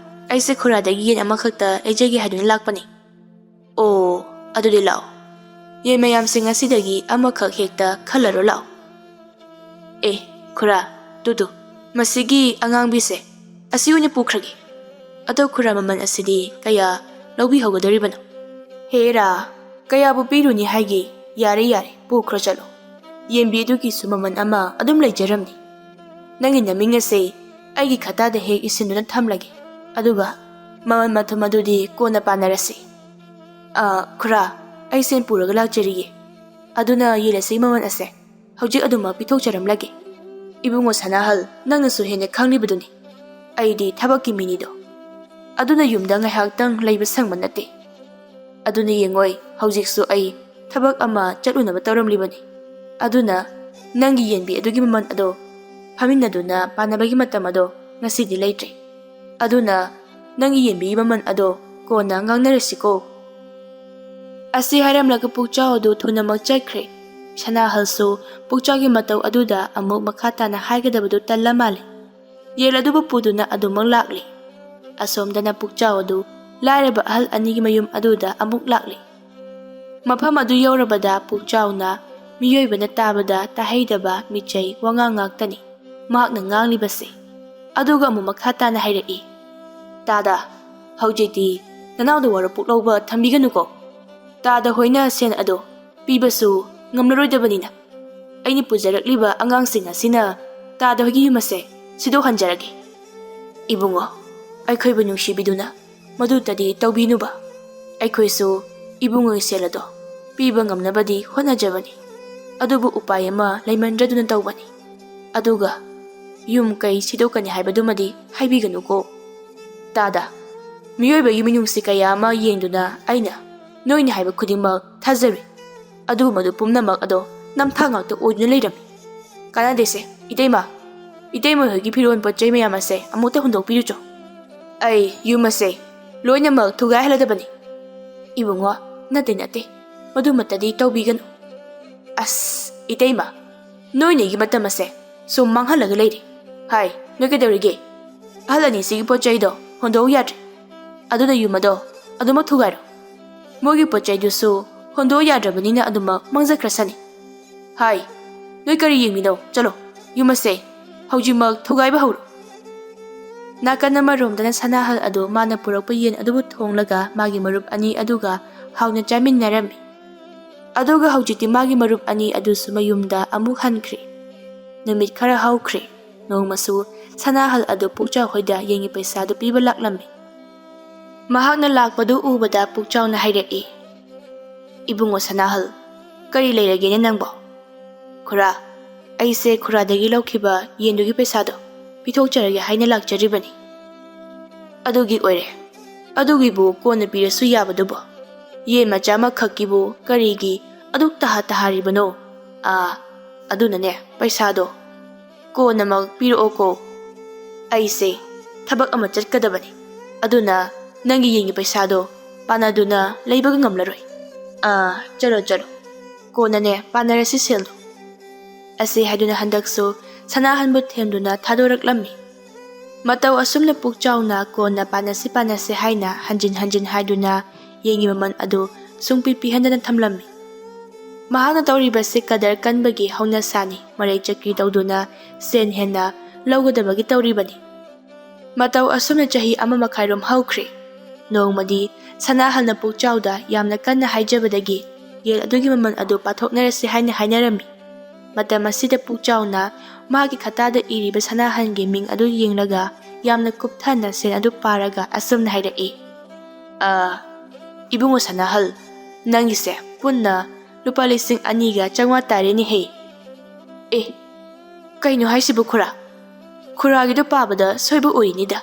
ꯑꯩꯁꯦ ꯈꯨꯔꯥꯗꯒꯤ ꯌꯦꯟ ꯑꯃꯈꯛꯇ ꯂꯩꯖꯒꯦ ꯍꯥꯏꯗꯨꯅ ꯂꯥꯛꯄꯅꯤ꯫ ꯑꯣ, ꯑꯗꯨꯗꯤ ꯂꯥꯛꯑꯣ꯫ ꯌꯦꯟ ꯃꯌꯥꯝꯁꯤꯡ ꯑꯁꯤꯗꯒꯤ ꯑꯃꯈꯛ ꯍꯦꯛꯇ ꯈꯜꯂꯔꯣ ꯂꯥꯛꯑꯣ꯫ ꯑꯦ, ꯈꯨꯔꯥ, ꯇꯨ ꯇꯨ, ꯃꯁꯤꯒꯤ ꯑꯉꯥꯡꯕꯤꯁꯦ, ꯑꯁꯤ ꯑꯣꯏꯅ ꯄꯨꯈ꯭ꯔꯒꯦ꯫ ꯑꯗꯣ ꯈꯨꯔꯥ, ꯃꯃꯜ ꯑꯁꯤꯗꯤ ꯀꯌꯥ ꯂꯧꯕꯤꯍꯧꯒꯗꯧꯔꯤꯕꯅꯣ? ꯍꯦꯔꯥ, ꯀꯌꯥꯕꯨ ꯄꯤꯔꯨꯅꯤ ꯍꯥꯏꯒꯦ? ꯌꯥꯔꯦ, ꯌꯥꯔꯦ, ꯄꯨꯈ꯭ꯔꯣ ꯆꯠꯂꯣ꯫ ꯌꯦꯟꯕꯤ ꯑꯗꯨꯒꯤꯁꯨ ꯃꯃꯜ ꯑꯃ ꯑꯗꯨꯝ ꯂꯩꯖꯔꯝꯅꯤ꯫ ꯅꯪꯒꯤ ꯅꯃꯤꯡ ꯑꯁꯦ ꯑꯩꯒꯤ ꯈꯇꯥꯗ ꯍꯦꯛ ꯏꯁꯤꯟꯗꯨꯅ ꯊꯝꯂꯒꯦ꯫ ꯑꯗꯨꯒ ꯃꯃꯜ ꯃꯊꯨꯝ ꯑꯗꯨꯗꯤ ꯀꯣꯟꯅ ꯄꯥꯟꯅꯔꯁꯤ꯫ ꯑ, ꯈꯨꯔꯥ, ꯑꯩ ꯁꯦꯟ ꯄꯨꯔꯒ ꯂꯥꯛꯆꯔꯤꯌꯦ꯫ ꯑꯗꯨꯅ ꯌꯦꯟ ꯑꯁꯤꯒꯤ ꯃꯃꯜ ꯑꯁꯦ ꯍꯧꯖꯤꯛ ꯑꯗꯨꯃꯛ ꯄꯤꯊꯣꯛꯆꯔꯝꯂꯒꯦ꯫ ꯏꯕꯨꯡꯉꯣ ꯁꯅꯥꯍꯜ, ꯅꯪꯅꯁꯨ ꯍꯦꯟꯅ ꯈꯪꯂꯤꯕꯗꯨꯅꯤ꯫ ꯑꯩꯗꯤ ꯊꯕꯛꯀꯤ ꯃꯤꯅꯤꯗꯣ꯫ ꯑꯗꯨꯅ ꯌꯨꯝꯗ ꯉꯥꯏꯍꯥꯛꯇꯪ ꯂꯩꯕ ꯁꯪꯕ ꯅꯠꯇꯦ꯫ ꯑꯗꯨꯅ ꯌꯦꯡꯉꯣꯏ, ꯍꯧꯖꯤꯛꯁꯨ ꯑꯩ ꯊꯕꯛ ꯑꯃ ꯆꯠꯂꯨꯅꯕ ꯇꯧꯔꯝꯂꯤꯕꯅꯤ꯫ ꯑꯗꯨꯅ ꯅꯪꯒꯤ ꯌꯦꯟꯕꯤ ꯑꯗꯨꯒꯤ ꯃꯃꯜ ꯑꯗꯣ ꯐꯝꯃꯤꯟꯅꯗꯨꯅ ꯄꯥꯟꯅꯕꯒꯤ ꯃꯇꯝ ꯑꯗꯣ ꯉꯁꯤꯗꯤ ꯂꯩꯇ꯭ꯔꯦ꯫ ꯑꯗꯨꯅ ꯅꯪꯒꯤ ꯌꯦꯟꯕꯤꯒꯤ ꯃꯃꯜ ꯑꯗꯣ ꯀꯣꯟꯅ ꯉꯥꯡꯅꯔꯁꯤꯀꯣ꯫ ꯑꯁꯤ ꯍꯥꯏꯔꯝꯂꯒ ꯄꯨꯛꯆꯥꯎ ꯑꯗꯨ ꯊꯨꯅꯃꯛ ꯆꯠꯈ꯭ꯔꯦ꯫ ꯁꯅꯥꯍꯜꯁꯨ ꯄꯨꯛꯆꯥꯎꯒꯤ ꯃꯇꯧ ꯑꯗꯨꯗ ꯑꯃꯨꯛ ꯃꯈꯥ ꯇꯥꯅ ꯍꯥꯏꯒꯗꯕꯗꯨ ꯇꯜꯂ ꯃꯥꯜꯂꯦ꯫ ꯌꯦꯟ ꯑꯗꯨꯕꯨ ꯄꯨꯗꯨꯅ ꯑꯗꯨꯃꯛ ꯂꯥꯛꯂꯤ꯫ ꯑꯁꯣꯝꯗꯅ ꯄꯨꯛꯆꯥꯎ ꯑꯗꯨ ꯂꯥꯏꯔꯕ ꯑꯍꯜ ꯑꯅꯤꯒꯤ ꯃꯌꯨꯝ ꯑꯗꯨꯗ ꯑꯃꯨꯛ ꯂꯥꯛꯂꯤ꯫ ꯃꯐꯝ ꯑꯗꯨ ꯌꯧꯔꯕꯗ ꯄꯨꯛꯆꯥꯎꯅ ꯃꯤꯑꯣꯏꯕꯅ ꯇꯥꯕꯗ ꯇꯥꯍꯩꯗꯕ ꯃꯤꯆꯩ ꯋꯥꯉꯥꯡ ꯉꯥꯛꯇꯅꯤ ꯃꯍꯥꯛꯅ ꯉꯥꯡꯂꯤꯕꯁꯦ꯫ ꯑꯗꯨꯒ ꯑꯃꯨꯛ ꯃꯈꯥ ꯇꯥꯅ ꯍꯥꯏꯔꯛꯏ, "ꯇꯥꯗ, ꯍꯧꯖꯤꯛꯇꯤ ꯅꯅꯥꯎꯗ ꯋꯥꯔꯧ ꯄꯨꯛꯂꯧꯕ ꯊꯝꯕꯤꯒꯅꯨꯀꯣ꯫ ꯇꯥꯗ ꯍꯣꯏꯅ ꯁꯦꯟ ꯑꯗꯣ ꯄꯤꯕꯁꯨ ꯉꯝꯂꯔꯣꯏꯗꯕꯅꯤꯅ, ꯑꯩꯅ ꯄꯨꯖꯔꯛꯂꯤꯕ ꯑꯉꯥꯡꯁꯤꯡ ꯑꯁꯤꯅ ꯇꯥꯗ ꯍꯣꯏꯒꯤ ꯌꯨꯝ ꯑꯁꯦ ꯁꯤꯗꯣꯛꯍꯟꯖꯔꯒꯦ꯫ ꯏꯕꯨꯡꯉꯣ, ꯑꯩꯈꯣꯏꯕꯨ ꯅꯨꯡꯁꯤꯕꯤꯗꯨꯅ ꯃꯗꯨꯇꯗꯤ ꯇꯧꯕꯤꯅꯨꯕ꯫ ꯑꯩꯈꯣꯏꯁꯨ ꯏꯕꯨꯡꯉꯣꯒꯤ ꯁꯦꯜ ꯑꯗꯣ ꯄꯤꯕ ꯉꯝꯅꯕꯗꯤ ꯍꯣꯠꯅꯖꯕꯅꯤ, ꯑꯗꯨꯕꯨ ꯎꯄꯥꯏ ꯑꯃ ꯂꯩꯃꯟꯗ꯭ꯔꯗꯨꯅ ꯇꯧꯕꯅꯤ꯫ ꯑꯗꯨꯒ ꯌꯨꯝ ꯀꯩ ꯁꯤꯗꯣꯛꯀꯅꯤ ꯍꯥꯏꯕꯗꯨꯃꯗꯤ ꯍꯥꯏꯕꯤꯒꯅꯨꯀꯣ꯫ ꯇꯥꯗ, ꯃꯤꯑꯣꯏꯕꯒꯤ ꯃꯤꯅꯨꯡꯁꯤ ꯀꯌꯥ ꯑꯃ ꯌꯦꯡꯗꯨꯅ ꯑꯩꯅ ꯅꯣꯏꯅ ꯍꯥꯏꯕ ꯈꯨꯗꯤꯡꯃꯛ ꯊꯥꯖꯔꯨꯏ꯫ ꯑꯗꯨꯕꯨ ꯃꯗꯨ ꯄꯨꯝꯅꯃꯛ ꯑꯗꯣ ꯅꯝꯊꯥꯛ ꯉꯥꯛꯇ ꯑꯣꯏꯗꯨꯅ ꯂꯩꯔꯝꯃꯤ꯫ ꯀꯥꯟꯅꯗꯦꯁꯦ, ꯏꯇꯩꯃ꯫ ꯏꯇꯩꯃ ꯍꯣꯏꯒꯤ ꯐꯤꯔꯣꯜ ꯄꯣꯠ ꯆꯩ ꯃꯌꯥꯝ ꯑꯁꯦ ꯑꯃꯨꯛꯇ ꯍꯨꯟꯗꯣꯛꯄꯤꯔꯨꯆꯣ꯫ ꯑꯩ ꯌꯨꯝ ꯑꯁꯦ ꯂꯣꯏꯅꯃꯛ ꯊꯨꯒꯥꯏꯍꯜꯂꯗꯕꯅꯤ꯫ ꯏꯕꯨꯡꯉꯣ, ꯅꯠꯇꯦ, ꯅꯠꯇꯦ꯫ ꯃꯗꯨꯃꯠꯇꯗꯤ ꯇꯧꯕꯤꯒꯅꯨ꯫ ꯑꯁ, ꯏꯇꯩꯃ, ꯅꯣꯏꯅꯤꯒꯤ ꯃꯇꯝ ꯑꯁꯦ ꯁꯨꯝ ꯃꯥꯡꯍꯜꯂꯒ ꯂꯩꯔꯦ꯫ ꯍꯥꯏ, ꯅꯣꯏ ꯀꯩꯗꯧꯔꯤꯒꯦ? ꯑꯍꯜ ꯑꯅꯤꯁꯤꯒꯤ ꯄꯣꯠ ꯆꯩꯗꯣ ꯍꯣꯟꯗꯣꯛꯎ ꯌꯥꯗ꯭ꯔꯦ꯫ ꯑꯗꯨꯅ ꯌꯨꯝ ꯑꯗꯣ ꯑꯗꯨꯃꯛ ꯊꯨꯒꯥꯏꯔꯣ꯫ ꯃꯣꯏꯒꯤ ꯄꯣꯠ ꯆꯩꯗꯨꯁꯨ ꯍꯣꯟꯗꯣꯛꯎ ꯌꯥꯗ꯭ꯔꯕꯅꯤꯅ ꯑꯗꯨꯃꯛ ꯃꯥꯡꯖꯈ꯭ꯔꯁꯅꯤ꯫ ꯍꯥꯏ, ꯅꯣꯏ ꯀꯔꯤ ꯌꯦꯡꯂꯤꯅꯣ? ꯆꯠꯂꯣ, ꯌꯨꯝ ꯑꯁꯦ ꯍꯧꯖꯤꯛꯃꯛ ꯊꯨꯒꯥꯏꯕ ꯍꯧꯔꯣ꯫ ꯅꯥꯀꯟ ꯑꯃꯔꯣꯝꯗꯅ ꯁꯅꯥꯍꯜ ꯑꯗꯨ ꯃꯥꯅ ꯄꯨꯔꯛꯄ ꯌꯦꯟ ꯑꯗꯨꯕꯨ ꯊꯣꯡꯂꯒ ꯃꯥꯒꯤ ꯃꯔꯨꯞ ꯑꯅꯤ ꯑꯗꯨꯒ ꯍꯥꯎꯅ ꯆꯥꯃꯤꯟꯅꯔꯝꯃꯤ꯫ ꯑꯗꯨꯒ ꯍꯧꯖꯤꯛꯇꯤ ꯃꯥꯒꯤ ꯃꯔꯨꯞ ꯑꯅꯤ ꯑꯗꯨꯁꯨ ꯃꯌꯨꯝꯗ ꯑꯃꯨꯛ ꯍꯟꯈ꯭ꯔꯦ꯫ ꯅꯨꯃꯤꯠ ꯈꯔ ꯍꯧꯈ꯭ꯔꯦ꯫ ꯅꯣꯡꯃꯁꯨ ꯁꯅꯥꯍꯜ ꯑꯗꯨ ꯄꯨꯛꯆꯥꯎ ꯍꯣꯏꯗ ꯌꯦꯟꯒꯤ ꯄꯩꯁꯥꯗꯨ ꯄꯤꯕ ꯂꯥꯛꯂꯝꯃꯤ꯫ ꯃꯍꯥꯛꯅ ꯂꯥꯛꯄꯗꯨ ꯎꯕꯗ ꯄꯨꯛꯆꯥꯎꯅ ꯍꯥꯏꯔꯛꯏ, "ꯏꯕꯨꯡꯉꯣ ꯁꯅꯥꯍꯜ, ꯀꯔꯤ ꯂꯩꯔꯒꯦꯅꯦ ꯅꯪꯕꯣ?" "ꯈꯨꯔꯥ, ꯑꯩꯁꯦ ꯈꯨꯔꯥꯗꯒꯤ ꯂꯧꯈꯤꯕ ꯌꯦꯟꯗꯨꯒꯤ ꯄꯩꯁꯥꯗꯣ ꯄꯤꯊꯣꯛꯆꯔꯒꯦ ꯍꯥꯏꯅ ꯂꯥꯛꯆꯔꯤꯕꯅꯤ꯫" "ꯑꯗꯨꯒꯤ ꯑꯣꯏꯔꯦ꯫ ꯑꯗꯨꯒꯤꯕꯨ ꯀꯣꯟꯅ ꯄꯤꯔꯁꯨ ꯌꯥꯕꯗꯨꯕꯨ꯫ ꯌꯦꯟ ꯃꯆꯥ ꯑꯃꯈꯛꯀꯤꯕꯨ ꯀꯔꯤꯒꯤ ꯑꯗꯨꯛ ꯇꯍꯥ ꯇꯍꯥꯔꯤꯕꯅꯣ? ꯑꯥ, ꯑꯗꯨꯅꯅꯦ, ꯄꯩꯁꯥꯗꯣ ꯀꯣꯟꯅꯃꯛ ꯄꯤꯔꯛꯑꯣꯀꯣ꯫ ꯑꯩꯁꯦ ꯊꯕꯛ ꯑꯃ ꯆꯠꯀꯗꯕꯅꯤ꯫ ꯑꯗꯨꯅ ꯅꯪꯒꯤ ꯌꯦꯟꯒꯤ ꯄꯩꯁꯥꯗꯣ ꯄꯥꯟꯅꯗꯨꯅ ꯂꯩꯕꯒ ꯉꯝꯂꯔꯣꯏ꯫ ꯑꯥ, ꯆꯠꯂꯣ, ꯆꯠꯂꯣ꯫ ꯀꯣꯟꯅꯅꯦ, ꯄꯥꯟꯅꯔꯁꯤ ꯁꯦꯜꯗꯣ꯫" ꯑꯁꯤ ꯍꯥꯏꯗꯨꯅ ꯍꯟꯗꯛꯁꯨ ꯁꯅꯥꯍꯟꯕꯨ ꯊꯦꯝꯗꯨꯅ ꯊꯥꯗꯣꯔꯛꯂꯝꯃꯤ꯫ ꯃꯇꯧ ꯑꯁꯨꯝꯅ ꯄꯨꯛꯆꯥꯎꯅ ꯀꯣꯟꯅ ꯄꯥꯟꯅꯁꯤ ꯄꯥꯟꯅꯁꯤ ꯍꯥꯏꯅ ꯍꯟꯖꯤꯟ ꯍꯟꯖꯤꯟ ꯍꯥꯏꯗꯨꯅ ꯌꯦꯟꯒꯤ ꯃꯃꯜ ꯑꯗꯨ ꯁꯨꯡꯄꯤ ꯄꯤꯍꯟꯗꯅ ꯊꯝꯂꯝꯃꯤ꯫ ꯃꯍꯥꯛꯅ ꯇꯧꯔꯤꯕꯁꯤ ꯀꯗꯔ ꯀꯟꯕꯒꯤ ꯍꯧꯅꯁꯥꯅꯤ, ꯃꯔꯩ ꯆꯀ꯭ꯔꯤ ꯇꯧꯗꯨꯅ ꯁꯦꯟ ꯍꯦꯟꯅ ꯂꯧꯒꯗꯕꯒꯤ ꯇꯧꯔꯤꯕꯅꯤ꯫ ꯃꯇꯧ ꯑꯁꯨꯝꯅ ꯆꯍꯤ ꯑꯃ ꯃꯈꯥꯏꯔꯣꯝ ꯍꯧꯈ꯭ꯔꯦ꯫ ꯅꯣꯡꯃꯗꯤ ꯁꯅꯥꯍꯜꯅ ꯄꯨꯛꯆꯥꯎꯗ ꯌꯥꯝꯅ ꯀꯟꯅ ꯍꯥꯏꯖꯕꯗꯒꯤ ꯌꯦꯟ ꯑꯗꯨꯒꯤ ꯃꯃꯜ ꯑꯗꯨ ꯄꯥꯊꯣꯛꯅꯔꯁꯤ ꯍꯥꯏꯅ ꯍꯥꯏꯅꯔꯝꯃꯤ꯫ ꯃꯇꯝ ꯑꯁꯤꯗ ꯄꯨꯛꯆꯥꯎꯅ ꯃꯍꯥꯛꯀꯤ ꯈꯇꯥꯗ ꯏꯔꯤꯕ ꯁꯅꯥꯍꯟꯒꯤ ꯃꯤꯡ ꯑꯗꯨ ꯌꯦꯡꯂꯒ ꯌꯥꯝꯅ ꯀꯨꯞꯊꯅ ꯁꯦꯟ ꯑꯗꯨ ꯄꯥꯔꯒ ꯑꯁꯨꯝꯅ ꯍꯥꯏꯔꯛꯏ, "ꯑ, ꯏꯕꯨꯡꯉꯣ ꯁꯅꯥꯍꯜ, ꯅꯪꯒꯤꯁꯦ ꯄꯨꯟꯅ ꯂꯨꯄꯥ ꯂꯤꯁꯤꯡ ꯑꯅꯤꯒ ꯆꯥꯝꯃꯉꯥ ꯇꯥꯔꯦꯅꯦꯍꯦ꯫ ꯑꯦ, ꯀꯩꯅꯣ ꯍꯥꯏꯁꯤꯕꯨ ꯈꯨꯔꯥ? ꯈꯨꯔꯥꯒꯤꯗꯣ ꯄꯥꯕꯗ ꯁꯣꯏꯕ ꯑꯣꯏꯅꯤꯗ꯫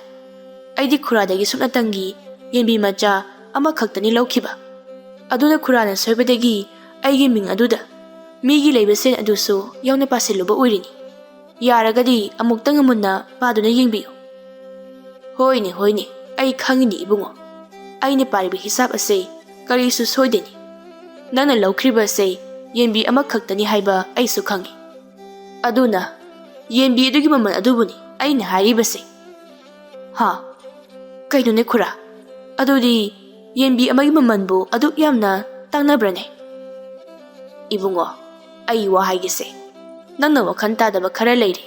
ꯑꯩꯗꯤ ꯈꯨꯔꯥꯗꯒꯤ ꯁꯨꯞꯅꯇꯪꯒꯤ ꯌꯦꯟꯕꯤ ꯃꯆꯥ ꯑꯃꯈꯛꯇꯅꯤ ꯂꯧꯈꯤꯕ꯫ ꯑꯗꯨꯅ ꯈꯨꯔꯥꯅ ꯁꯣꯏꯕꯗꯒꯤ ꯑꯩꯒꯤ ꯃꯤꯡ ꯑꯗꯨꯗ ꯃꯤꯒꯤ ꯂꯩꯕ ꯁꯦꯟ ꯑꯗꯨꯁꯨ ꯌꯥꯎꯅ ꯄꯥꯁꯤꯜꯂꯨꯕ ꯑꯣꯏꯔꯤꯅꯤ꯫ ꯌꯥꯔꯒꯗꯤ ꯑꯃꯨꯛꯇꯪ ꯃꯨꯟꯅ ꯄꯥꯗꯨꯅ ꯌꯦꯡꯕꯤꯌꯨ꯫ ꯍꯣꯏꯅꯦ, ꯍꯣꯏꯅꯦ, ꯑꯩ ꯈꯪꯉꯤꯅꯦ ꯏꯕꯨꯡꯉꯣ꯫ ꯑꯩꯅ ꯄꯥꯔꯤꯕ ꯍꯤꯁꯥꯞ ꯑꯁꯦ ꯀꯔꯤꯁꯨ ꯁꯣꯏꯗꯦꯅꯦ꯫ ꯅꯪꯅ ꯂꯧꯈ꯭ꯔꯤꯕ ꯑꯁꯦ ꯌꯦꯟꯕꯤ ꯑꯃꯈꯛꯇꯅꯤ ꯍꯥꯏꯕ ꯑꯩꯁꯨ ꯈꯪꯉꯤ꯫ ꯑꯗꯨꯅ ꯌꯦꯟꯕꯤ ꯑꯗꯨꯒꯤ ꯃꯃꯜ ꯑꯗꯨꯕꯨꯅꯤ ꯑꯩꯅ ꯍꯥꯏꯔꯤꯕꯁꯦ꯫ ꯍꯥ? ꯀꯩꯅꯣꯅꯦ ꯈꯨꯔꯥ? ꯑꯗꯨꯗꯤ ꯌꯦꯟꯕꯤ ꯑꯃꯒꯤ ꯃꯃꯜꯕꯨ ꯑꯗꯨꯛ ꯌꯥꯝꯅ ꯇꯥꯡꯅꯕ꯭ꯔꯅꯦ? ꯏꯕꯨꯡꯉꯣ, ꯑꯩ ꯋꯥ ꯍꯥꯏꯒꯦꯁꯦ꯫ ꯅꯪꯅ ꯋꯥꯈꯜ ꯇꯥꯗꯕ ꯈꯔ ꯂꯩꯔꯦ꯫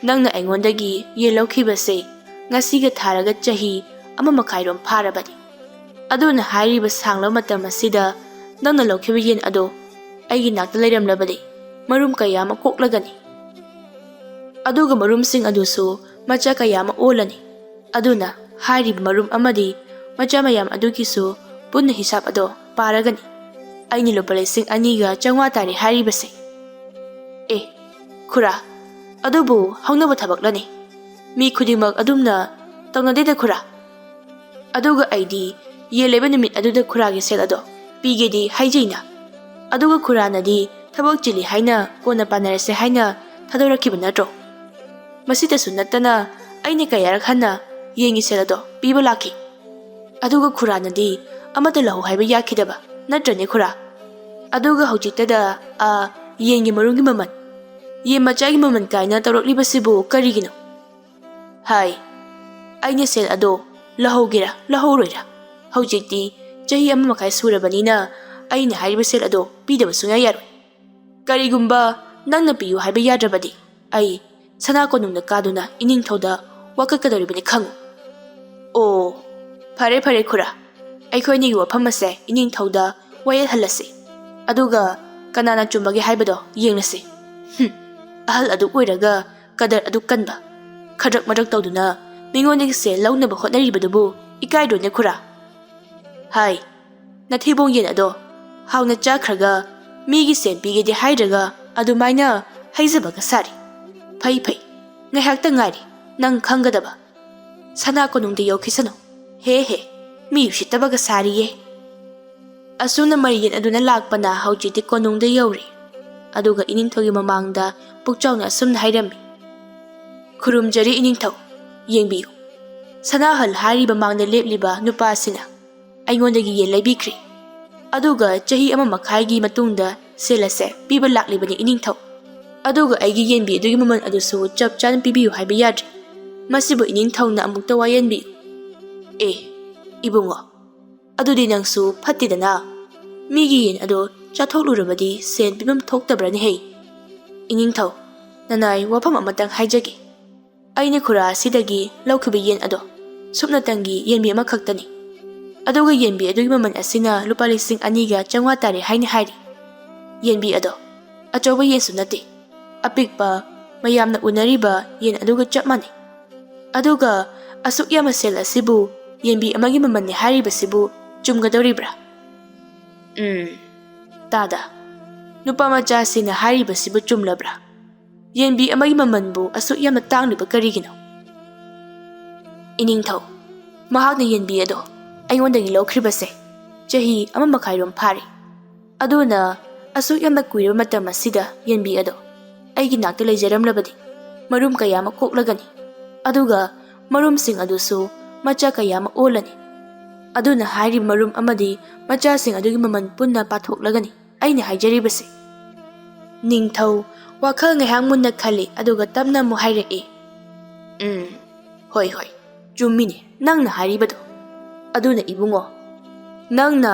ꯅꯪꯅ ꯑꯩꯉꯣꯟꯗꯒꯤ ꯌꯦꯟ ꯂꯧꯈꯤꯕꯁꯦ ꯉꯁꯤꯒ ꯊꯥꯔꯒ ꯆꯍꯤ ꯑꯃ ꯃꯈꯥꯏꯔꯣꯝ ꯐꯥꯔꯕꯅꯤ꯫ ꯑꯗꯨꯅ ꯍꯥꯏꯔꯤꯕ ꯁꯥꯡꯂꯕ ꯃꯇꯝ ꯑꯁꯤꯗ ꯅꯪꯅ ꯂꯧꯈꯤꯕ ꯌꯦꯟ ꯑꯗꯣ ꯑꯩꯒꯤ ꯅꯥꯛꯇ ꯂꯩꯔꯝꯂꯕꯗꯤ ꯃꯔꯨꯝ ꯀꯌꯥ ꯑꯃ ꯀꯣꯛꯂꯒꯅꯤ꯫ ꯑꯗꯨꯒ ꯃꯔꯨꯝꯁꯤꯡ ꯑꯗꯨꯁꯨ ꯃꯆꯥ ꯀꯌꯥ ꯑꯃ ꯑꯣꯜꯂꯅꯤ꯫ ꯑꯗꯨꯅ ꯍꯥꯏꯔꯤꯕ ꯃꯔꯨꯝ ꯑꯃꯗꯤ ꯃꯆꯥ ꯃꯌꯥꯝ ꯑꯗꯨꯒꯤꯁꯨ ꯄꯨꯟꯅ ꯍꯤꯁꯥꯞ ꯑꯗꯣ ꯄꯥꯔꯒꯅꯤ ꯑꯩꯅ ꯂꯨꯄꯥ ꯂꯤꯁꯤꯡ ꯑꯅꯤꯒ ꯆꯥꯝꯃꯉꯥ ꯇꯥꯔꯦ ꯍꯥꯏꯔꯤꯕꯁꯦ꯫ ꯑꯦ, ꯈꯨꯔꯥ, ꯑꯗꯨꯕꯨ ꯍꯧꯅꯕ ꯊꯕꯛꯂꯅꯦ? ꯃꯤ ꯈꯨꯗꯤꯡꯃꯛ ꯑꯗꯨꯝꯅ ꯇꯧꯅꯗꯦꯗ ꯈꯨꯔꯥ꯫ ꯑꯗꯨꯒ ꯑꯩꯗꯤ ꯌꯦꯟ ꯂꯩꯕ ꯅꯨꯃꯤꯠ ꯑꯗꯨꯗ ꯈꯨꯔꯥꯒꯤ ꯁꯦꯜ ꯑꯗꯣ ꯄꯤꯒꯦꯗꯤ ꯍꯥꯏꯖꯩꯅ꯫ ꯑꯗꯨꯒ ꯈꯨꯔꯥꯅꯗꯤ ꯊꯕꯛ ꯆꯤꯜꯂꯤ ꯍꯥꯏꯅ ꯀꯣꯟꯅ ꯄꯥꯟꯅꯔꯁꯦ ꯍꯥꯏꯅ ꯊꯥꯗꯣꯔꯛꯈꯤꯕ ꯅꯠꯇ꯭ꯔꯣ? ꯃꯁꯤꯗꯁꯨ ꯅꯠꯇꯅ ꯑꯩꯅ ꯀꯌꯥꯔꯛ ꯍꯟꯅ ꯌꯦꯟꯒꯤ ꯁꯦꯜ ꯑꯗꯣ ꯄꯤꯕ ꯂꯥꯛꯈꯤ꯫ ꯑꯗꯨꯒ ꯈꯨꯔꯥꯅꯗꯤ ꯑꯃꯠꯇ ꯂꯧꯍꯧ ꯍꯥꯏꯕ ꯌꯥꯈꯤꯗꯕ ꯅꯠꯇ꯭ꯔꯅꯦ ꯈꯨꯔꯥ? ꯑꯗꯨꯒ ꯍꯧꯖꯤꯛꯇꯗ, ꯑ, ꯌꯦꯟꯒꯤ ꯃꯔꯨꯝꯒꯤ ꯃꯃꯜ, ꯌꯦꯟ ꯃꯆꯥꯒꯤ ꯃꯃꯜ ꯀꯥꯏꯅ ꯇꯧꯔꯛꯂꯤꯕꯁꯤꯕꯨ ꯀꯔꯤꯒꯤꯅꯣ? ꯍꯥꯏ, ꯑꯩꯅ ꯁꯦꯜ ꯑꯗꯣ ꯂꯧꯍꯧꯒꯦꯔꯥ ꯂꯧꯍꯧꯔꯣꯏꯔꯥ? ꯍꯧꯖꯤꯛꯇꯤ ꯆꯍꯤ ꯑꯃ ꯃꯈꯥꯏ ꯁꯨꯔꯕꯅꯤꯅ ꯑꯩꯅ ꯍꯥꯏꯔꯤꯕ ꯁꯦꯜ ꯑꯗꯣ ꯄꯤꯗꯕ ꯁꯨꯡꯌꯥ ꯌꯥꯔꯣꯏ꯫ ꯀꯔꯤꯒꯨꯝꯕ ꯅꯪꯅ ꯄꯤꯌꯨ ꯍꯥꯏꯕ ꯌꯥꯗ꯭ꯔꯕꯗꯤ ꯑꯩ ꯁꯅꯥ ꯀꯣꯅꯨꯡꯗ ꯀꯥꯗꯨꯅ ꯏꯅꯤꯡꯊꯧꯗ ꯋꯥꯀꯠꯀꯗꯧꯔꯤꯕꯅꯤ ꯈꯪꯉꯨ꯫ ꯑꯣ, ꯐꯔꯦ ꯐꯔꯦ ꯈꯨꯔꯥ, ꯑꯩꯈꯣꯏ ꯑꯅꯤꯒꯤ ꯋꯥꯐꯝ ꯑꯁꯦ ꯏꯅꯤꯡꯊꯧꯗ ꯋꯥꯌꯦꯜꯍꯜꯂꯁꯤ꯫ ꯑꯗꯨꯒ ꯀꯅꯥꯅ ꯆꯨꯝꯕꯒꯦ ꯍꯥꯏꯕꯗꯣ ꯌꯦꯡꯂꯁꯤ꯫ ꯍꯨꯝ, ꯑꯍꯜ ꯑꯗꯨ ꯑꯣꯏꯔꯒ ꯀꯗꯔ ꯑꯗꯨ ꯀꯟꯕ, ꯈꯗ꯭ꯔꯛ ꯃꯗ꯭ꯔꯛ ꯇꯧꯗꯨꯅ ꯃꯤꯉꯣꯟꯗꯒꯤ ꯁꯦꯜ ꯂꯧꯅꯕ ꯍꯣꯠꯅꯔꯤꯕꯗꯨꯕꯨ ꯏꯀꯥꯏꯗ꯭ꯔꯣꯅꯦ ꯈꯨꯔꯥ? ꯍꯥꯏ, ꯅꯊꯤꯕꯣꯡ ꯌꯦꯟ ꯑꯗꯣ ꯍꯥꯎꯅ ꯆꯥꯈ꯭ꯔꯒ ꯃꯤꯒꯤ ꯁꯦꯜ ꯄꯤꯒꯦꯗꯤ ꯍꯥꯏꯗ꯭ꯔꯒ ꯑꯗꯨꯃꯥꯏꯅ ꯍꯩꯖꯕꯒ ꯁꯥꯔꯤ꯫ ꯐꯩ ꯐꯩ, ꯉꯥꯏꯍꯥꯛꯇ ꯉꯥꯏꯔꯤ ꯅꯪ ꯈꯪꯒꯗꯕ꯫ ꯁꯅꯥ ꯀꯣꯅꯨꯡꯗ ꯌꯧꯈꯤꯁꯅꯨ꯫ ꯍꯦ ꯍꯦ, ꯃꯤ ꯎꯁꯤꯠꯇꯕꯒ ꯁꯥꯔꯤꯌꯦ꯫ ꯑꯁꯨꯝꯅ ꯃꯩ ꯌꯦꯟ ꯑꯗꯨꯅ ꯂꯥꯛꯄꯅ ꯍꯧꯖꯤꯛꯇꯤ ꯀꯣꯅꯨꯡꯗ ꯌꯧꯔꯦ꯫ ꯑꯗꯨꯒ ꯏꯅꯤꯡꯊꯧꯒꯤ ꯃꯃꯥꯡꯗ ꯄꯨꯛꯆꯥꯎꯅ ꯑꯁꯨꯝꯅ ꯍꯥꯏꯔꯝꯃꯤ, "ꯈꯨꯔꯨꯝꯖꯔꯤ ꯏꯅꯤꯡꯊꯧ, ꯌꯦꯡꯕꯤꯌꯨ, ꯁꯅꯥꯍꯜ ꯍꯥꯏꯔꯤꯕ ꯃꯥꯡꯗ ꯂꯦꯞꯂꯤꯕ ꯅꯨꯄꯥ ꯑꯁꯤꯅ ꯑꯩꯉꯣꯟꯗꯒꯤ ꯌꯦꯟ ꯂꯩꯕꯤꯈ꯭ꯔꯦ꯫ ꯑꯗꯨꯒ ꯆꯍꯤ ꯑꯃ ꯃꯈꯥꯏꯒꯤ ꯃꯇꯨꯡꯗ ꯁꯦꯜ ꯑꯁꯦ ꯄꯤꯕ ꯂꯥꯛꯂꯤꯕꯅꯤ ꯏꯅꯤꯡꯊꯧ꯫ ꯑꯗꯨꯒ ꯑꯩꯒꯤ ꯌꯦꯟꯕꯤ ꯑꯗꯨꯒꯤ ꯃꯃꯜ ꯑꯗꯨꯁꯨ ꯆꯞ ꯆꯥꯅ ꯄꯤꯕꯤꯌꯨ ꯍꯥꯏꯕ ꯌꯥꯗ꯭ꯔꯦ꯫ ꯃꯁꯤꯕꯨ ꯏꯅꯤꯡꯊꯧꯅ ꯑꯃꯨꯛꯇ ꯋꯥꯌꯦꯟꯕꯤꯌꯨ꯫" "ꯑꯦ, ꯏꯕꯨꯡꯉꯣ, ꯑꯗꯨꯗꯤ ꯅꯪꯁꯨ ꯐꯠꯇꯦꯗꯅ꯫ ꯃꯤꯒꯤ ꯌꯦꯟ ꯑꯗꯣ ꯆꯥꯊꯣꯛꯂꯨꯔꯕꯗꯤ ꯁꯦꯟ ꯄꯤꯐꯝ ꯊꯣꯛꯇꯕ꯭ꯔꯅꯦꯍꯦ? ꯏꯅꯤꯡꯊꯧ, ꯅꯅꯥꯏ ꯋꯥꯐꯝ ꯑꯃꯇꯪ ꯍꯥꯏꯖꯒꯦ꯫ ꯑꯩꯅ ꯈꯨꯔꯥ ꯑꯁꯤꯗꯒꯤ ꯂꯧꯈꯤꯕ ꯌꯦꯟ ꯑꯗꯣ ꯁꯨꯞꯅꯇꯪꯒꯤ ꯌꯦꯟꯕꯤ ꯑꯃꯈꯛꯇꯅꯤ꯫ ꯑꯗꯨꯒ ꯌꯦꯟꯕꯤ ꯑꯗꯨꯒꯤ ꯃꯃꯜ ꯑꯁꯤꯅ ꯂꯨꯄꯥ ꯂꯤꯁꯤꯡ ꯑꯅꯤꯒ ꯆꯥꯝꯃꯉꯥ ꯇꯥꯔꯦ ꯍꯥꯏꯅ ꯍꯥꯏꯔꯤ꯫ ꯌꯦꯟꯕꯤ ꯑꯗꯣ ꯑꯆꯧꯕ ꯌꯦꯟꯁꯨ ꯅꯠꯇꯦ, ꯑꯄꯤꯛꯄ, ꯃꯌꯥꯝꯅ ꯎꯅꯔꯤꯕ ꯌꯦꯟ ꯑꯗꯨꯒ ꯆꯞ ꯃꯥꯟꯅꯩ꯫ ꯑꯗꯨꯒ ꯑꯁꯨꯛ ꯌꯥꯝꯕ ꯁꯦꯜ ꯑꯁꯤꯕꯨ ꯌꯦꯟꯕꯤ ꯑꯃꯒꯤ ꯃꯃꯜꯅꯤ ꯍꯥꯏꯔꯤꯕꯁꯤꯕꯨ ꯆꯨꯝꯒꯗꯧꯔꯤꯕ꯭ꯔꯥ?" "ꯎꯝ, ꯇꯥꯗ, ꯅꯨꯄꯥ ꯃꯆꯥꯁꯤꯅ ꯍꯥꯏꯔꯤꯕꯁꯤꯕꯨ ꯆꯨꯝꯂꯕ꯭ꯔꯥ? ꯌꯦꯟꯕꯤ ꯑꯃꯒꯤ ꯃꯃꯜꯕꯨ ꯑꯁꯨꯛ ꯌꯥꯝꯅ ꯇꯥꯡꯂꯤꯕ ꯀꯔꯤꯒꯤꯅꯣ?" "ꯏꯅꯤꯡꯊꯧ, ꯃꯍꯥꯛꯅ ꯌꯦꯟꯕꯤ ꯑꯗꯣ ꯑꯩꯉꯣꯟꯗꯒꯤ ꯂꯧꯈ꯭ꯔꯤꯕꯁꯦ ꯆꯍꯤ ꯑꯃ ꯃꯈꯥꯏꯔꯣꯝ ꯐꯥꯔꯦ꯫ ꯑꯗꯨꯅ ꯑꯁꯨꯛ ꯌꯥꯝꯅ ꯀꯨꯏꯔꯕ ꯃꯇꯝ ꯑꯁꯤꯗ ꯌꯦꯟꯕꯤ ꯑꯗꯣ ꯑꯩꯒꯤ ꯅꯥꯛꯇ ꯂꯩꯖꯔꯝꯂꯕꯗꯤ ꯃꯔꯨꯝ ꯀꯌꯥ ꯑꯃ ꯀꯣꯛꯂꯒꯅꯤ꯫ ꯑꯗꯨꯒ ꯃꯔꯨꯝꯁꯤꯡ ꯑꯗꯨꯁꯨ ꯃꯆꯥ ꯀꯌꯥ ꯑꯃ ꯑꯣꯜꯂꯅꯤ꯫ ꯑꯗꯨꯅ ꯍꯥꯏꯔꯤꯕ ꯃꯔꯨꯝ ꯑꯃꯗꯤ ꯃꯆꯥꯁꯤꯡ ꯑꯗꯨꯒꯤ ꯃꯃꯜ ꯄꯨꯟꯅ ꯄꯥꯊꯣꯛꯂꯒꯅꯤ ꯑꯩꯅ ꯍꯥꯏꯖꯔꯤꯕꯁꯦ꯫" ꯅꯤꯡꯊꯧ ꯋꯥꯈꯜ ꯉꯥꯏꯍꯥꯛ ꯃꯨꯟꯅ ꯈꯜꯂꯤ, ꯑꯗꯨꯒ ꯇꯞꯅ ꯑꯃꯨꯛ ꯍꯥꯏꯔꯛꯏ, "ꯎꯝ, ꯍꯣꯏ, ꯍꯣꯏ, ꯆꯨꯝꯃꯤꯅꯦ ꯅꯪꯅ ꯍꯥꯏꯔꯤꯕꯗꯣ꯫ ꯑꯗꯨꯅ ꯏꯕꯨꯡꯉꯣ, ꯅꯪꯅ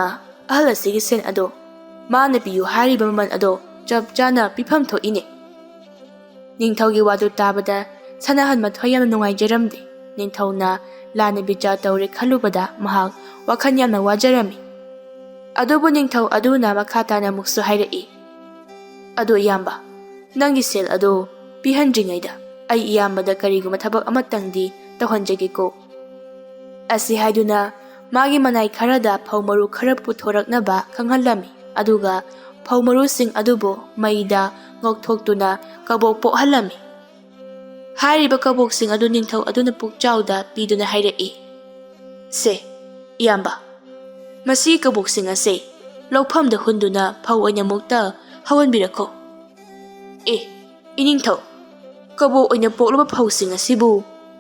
ꯑꯍꯜ ꯑꯁꯤꯒꯤ ꯁꯦꯟ ꯑꯗꯣ ꯃꯥꯅ ꯄꯤꯌꯨ ꯍꯥꯏꯔꯤꯕ ꯃꯃꯜ ꯑꯗꯣ ꯆꯞ ꯆꯥꯅ ꯄꯤꯐꯝ ꯊꯣꯛꯏꯅꯦ꯫" ꯅꯤꯡꯊꯧꯒꯤ ꯋꯥꯗꯨ ꯇꯥꯕꯗ ꯁꯅꯥꯍꯟ ꯃꯊ꯭ꯋꯥꯏ ꯌꯥꯝꯅ ꯅꯨꯡꯉꯥꯏꯖꯔꯝꯗꯦ꯫ ꯅꯤꯡꯊꯧꯅ ꯂꯥꯟꯅ ꯕꯤꯆꯥꯔ ꯇꯧꯔꯦ ꯈꯜꯂꯨꯕꯗ ꯃꯍꯥꯛ ꯋꯥꯈꯜ ꯌꯥꯝꯅ ꯋꯥꯖꯔꯝꯃꯤ꯫ ꯑꯗꯨꯕꯨ ꯅꯤꯡꯊꯧ ꯑꯗꯨꯅ ꯃꯈꯥ ꯇꯥꯅ ꯑꯃꯨꯛꯁꯨ ꯍꯥꯏꯔꯛꯏ, "ꯑꯗꯨ ꯏꯌꯥꯝꯕ, ꯅꯪꯒꯤ ꯁꯦꯜ ꯑꯗꯨ ꯄꯤꯍꯟꯗ꯭ꯔꯤꯉꯩꯗ ꯑꯩ ꯏꯌꯥꯝꯕꯗ ꯀꯔꯤꯒꯨꯝꯕ ꯊꯕꯛ ꯑꯃꯇꯪꯗꯤ ꯇꯧꯍꯟꯖꯒꯦꯀꯣ꯫" ꯑꯁꯤ ꯍꯥꯏꯗꯨꯅ ꯃꯥꯒꯤ ꯃꯅꯥꯏ ꯈꯔꯗ ꯐꯧ ꯃꯔꯨ ꯈꯔ ꯄꯨꯊꯣꯔꯛꯅꯕ ꯈꯪꯍꯜꯂꯝꯃꯤ, ꯑꯗꯨꯒ ꯐꯧ ꯃꯔꯨꯁꯤꯡ ꯑꯗꯨꯕꯨ ꯃꯩꯗ ꯉꯧꯊꯣꯛꯇꯨꯅ ꯀꯕꯣꯛ ꯄꯣꯛꯍꯜꯂꯝꯃꯤ꯫ ꯍꯥꯏꯔꯤꯕ ꯀꯕꯣꯛꯁꯤꯡ ꯑꯗꯨ ꯅꯤꯡꯊꯧ ꯑꯗꯨꯅ ꯄꯨꯛꯆꯥꯎꯗ ꯄꯤꯗꯨꯅ ꯍꯥꯏꯔꯛꯏ, "ꯁꯦ, ꯏꯌꯥꯝꯕ, ꯃꯁꯤꯒꯤ ꯀꯕꯣꯛꯁꯤꯡ ꯑꯁꯦ ꯂꯧꯐꯝꯗ ꯍꯨꯟꯗꯨꯅ ꯐꯧ ꯑꯣꯏꯅ ꯑꯃꯨꯛꯇ ꯍꯧꯍꯟꯕꯤꯔꯛꯈꯣ꯫ ꯑꯦ, ꯏꯅꯤꯡꯊꯧ, ꯀꯕꯣꯛ ꯑꯣꯏꯅ ꯄꯣꯛꯂꯕ ꯐꯧꯁꯤꯡ ꯑꯁꯤꯕꯨ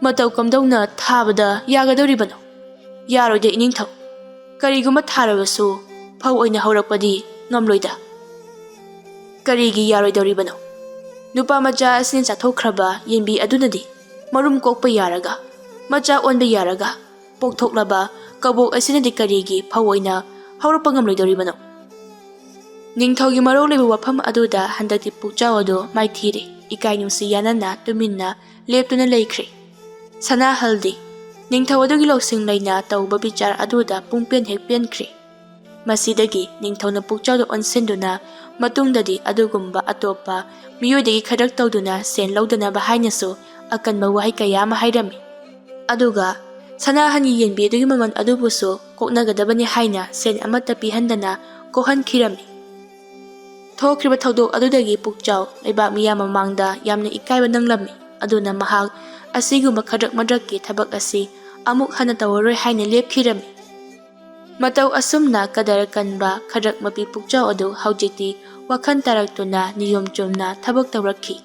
ꯃꯇꯧ ꯀꯝꯗꯧꯅ ꯊꯥꯕꯗ ꯌꯥꯒꯗꯧꯔꯤꯕꯅꯣ? ꯌꯥꯔꯣꯏꯗ, ꯏꯅꯤꯡꯊꯧ꯫ ꯀꯔꯤꯒꯨꯝꯕ ꯊꯥꯔꯕꯁꯨ ꯐꯧ ꯑꯣꯏꯅ ꯍꯧꯔꯛꯄꯗꯤ ꯉꯝꯂꯣꯏꯗ꯫ ꯀꯔꯤꯒꯤ ꯌꯥꯔꯣꯏꯗꯧꯔꯤꯕꯅꯣ? ꯅꯨꯄꯥ ꯃꯆꯥ ꯑꯁꯤꯅ ꯆꯥꯊꯣꯛꯈ꯭ꯔꯕ ꯌꯦꯟꯕꯤ ꯑꯗꯨꯅꯗꯤ ꯃꯔꯨꯝ ꯀꯣꯛꯄ ꯌꯥꯔꯒ, ꯃꯆꯥ ꯑꯣꯟꯕ ꯌꯥꯔꯒ, ꯄꯣꯛꯊꯣꯛꯂꯕ ꯀꯕꯣꯛ ꯑꯁꯤꯅꯗꯤ ꯀꯔꯤꯒꯤ ꯐꯧ ꯑꯣꯏꯅ ꯍꯧꯔꯛꯄ ꯉꯝꯂꯣꯏꯗꯧꯔꯤꯕꯅꯣ? ꯅꯤꯡꯊꯧꯒꯤ ꯃꯔꯧ ꯂꯩꯕ ꯋꯥꯐꯝ ꯑꯗꯨꯗ ꯍꯟꯗꯛꯇꯤ ꯄꯨꯛꯆꯥꯎ ꯑꯗꯨ ꯃꯥꯏꯊꯤꯔꯦ꯫ ꯏꯀꯥꯏ ꯅꯨꯡꯁꯤ ꯌꯥꯅꯅ ꯇꯨꯃꯤꯟꯅ ꯂꯦꯞꯇꯨꯅ ꯂꯩꯈ꯭ꯔꯦ꯫ ꯁꯅꯥꯍꯜꯗꯤ ꯅꯤꯡꯊꯧ ꯑꯗꯨꯒꯤ ꯂꯧꯁꯤꯡ ꯂꯩꯅ ꯇꯧꯕ ꯕꯤꯆꯥꯔ ꯑꯗꯨꯗ ꯄꯨꯡꯄꯦꯟ ꯍꯦꯛ ꯄꯦꯟꯈ꯭ꯔꯦ꯫ ꯃꯁꯤꯗꯒꯤ ꯅꯤꯡꯊꯧꯅ ꯄꯨꯛꯆꯥꯎꯗ ꯑꯣꯟꯁꯤꯟꯗꯨꯅ ꯃꯇꯨꯡꯗꯗꯤ ꯑꯗꯨꯒꯨꯝꯕ ꯑꯇꯣꯞꯄ ꯃꯤꯑꯣꯏꯗꯒꯤ ꯈꯗ꯭ꯔꯛ ꯇꯧꯗꯨꯅ ꯁꯦꯟ ꯂꯧꯗꯅꯕ ꯍꯥꯏꯅꯁꯨ ꯑꯀꯟꯕ ꯋꯥꯍꯩ ꯀꯌꯥ ꯑꯃ ꯍꯥꯏꯔꯝꯃꯤ꯫ ꯑꯗꯨꯒ ꯁꯅꯥꯍꯟꯒꯤ ꯌꯦꯟꯕꯤ ꯑꯗꯨꯒꯤ ꯃꯃꯜ ꯑꯗꯨꯕꯨꯁꯨ ꯀꯣꯛꯅꯒꯗꯕꯅꯤ ꯍꯥꯏꯅ ꯁꯦꯟ ꯑꯃꯠꯇ ꯄꯤꯍꯟꯗꯅ ꯀꯣꯛꯍꯟꯈꯤꯔꯝꯃꯤ꯫ ꯊꯣꯛꯈ꯭ꯔꯤꯕ ꯊꯧꯗꯣꯛ ꯑꯗꯨꯗꯒꯤ ꯄꯨꯛꯆꯥꯎ ꯂꯩꯕꯥꯛ ꯃꯤꯌꯥꯝ ꯃꯃꯥꯡꯗ ꯌꯥꯝꯅ ꯏꯀꯥꯏꯕ ꯅꯪꯂꯝꯃꯤ꯫ ꯑꯗꯨꯅ ꯃꯍꯥꯛ ꯑꯁꯤꯒꯨꯝꯕ ꯈꯗ꯭ꯔꯛ ꯃꯗ꯭ꯔꯛꯀꯤ ꯊꯕꯛ ꯑꯁꯤ ꯑꯃꯨꯛ ꯍꯟꯅ ꯇꯧꯔꯔꯣꯏ ꯍꯥꯏꯅ ꯂꯦꯞꯈꯤꯔꯝꯃꯤ꯫ ꯃꯇꯧ ꯑꯁꯨꯝꯅ ꯀꯗꯔ ꯀꯟꯕ ꯈꯗ꯭ꯔꯛ ꯃꯄꯤ ꯄꯨꯛꯆꯥꯎ ꯑꯗꯨ ꯍꯧꯖꯤꯛꯇꯤ ꯋꯥꯈꯜ ꯇꯥꯔꯛꯇꯨꯅ ꯅꯤꯌꯣꯝ ꯆꯨꯝꯅ ꯊꯕꯛ ꯇꯧꯔꯛꯈꯤ꯫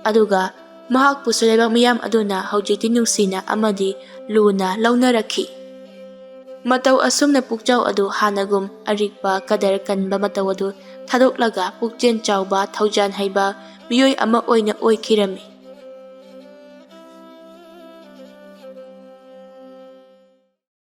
ꯑꯗꯨꯒ ꯃꯍꯥꯛꯄꯨꯁꯨ ꯂꯩꯕꯥꯛ ꯃꯤꯌꯥꯝ ꯑꯗꯨꯅ ꯍꯧꯖꯤꯛꯇꯤ ꯅꯨꯡꯁꯤꯅ ꯑꯃꯗꯤ ꯂꯨꯅ ꯂꯧꯅꯔꯛꯈꯤ꯫ ꯃꯇꯧ ꯑꯁꯨꯝꯅ ꯄꯨꯛꯆꯥꯎ ꯑꯗꯨ ꯍꯥꯟꯅꯒꯨꯝ ꯑꯔꯤꯛꯄ ꯀꯗꯔ ꯀꯟꯕ ꯃꯇꯧ ꯑꯗꯨ ꯊꯥꯗꯣꯛꯂꯒ ꯄꯨꯛꯆꯦꯜ ꯆꯥꯎꯕ ꯊꯧꯖꯥꯟ ꯍꯩꯕ ꯃꯤꯑꯣꯏ ꯑꯃ ꯑꯣꯏꯅ ꯑꯣꯏꯈꯤꯔꯝꯃꯤ꯫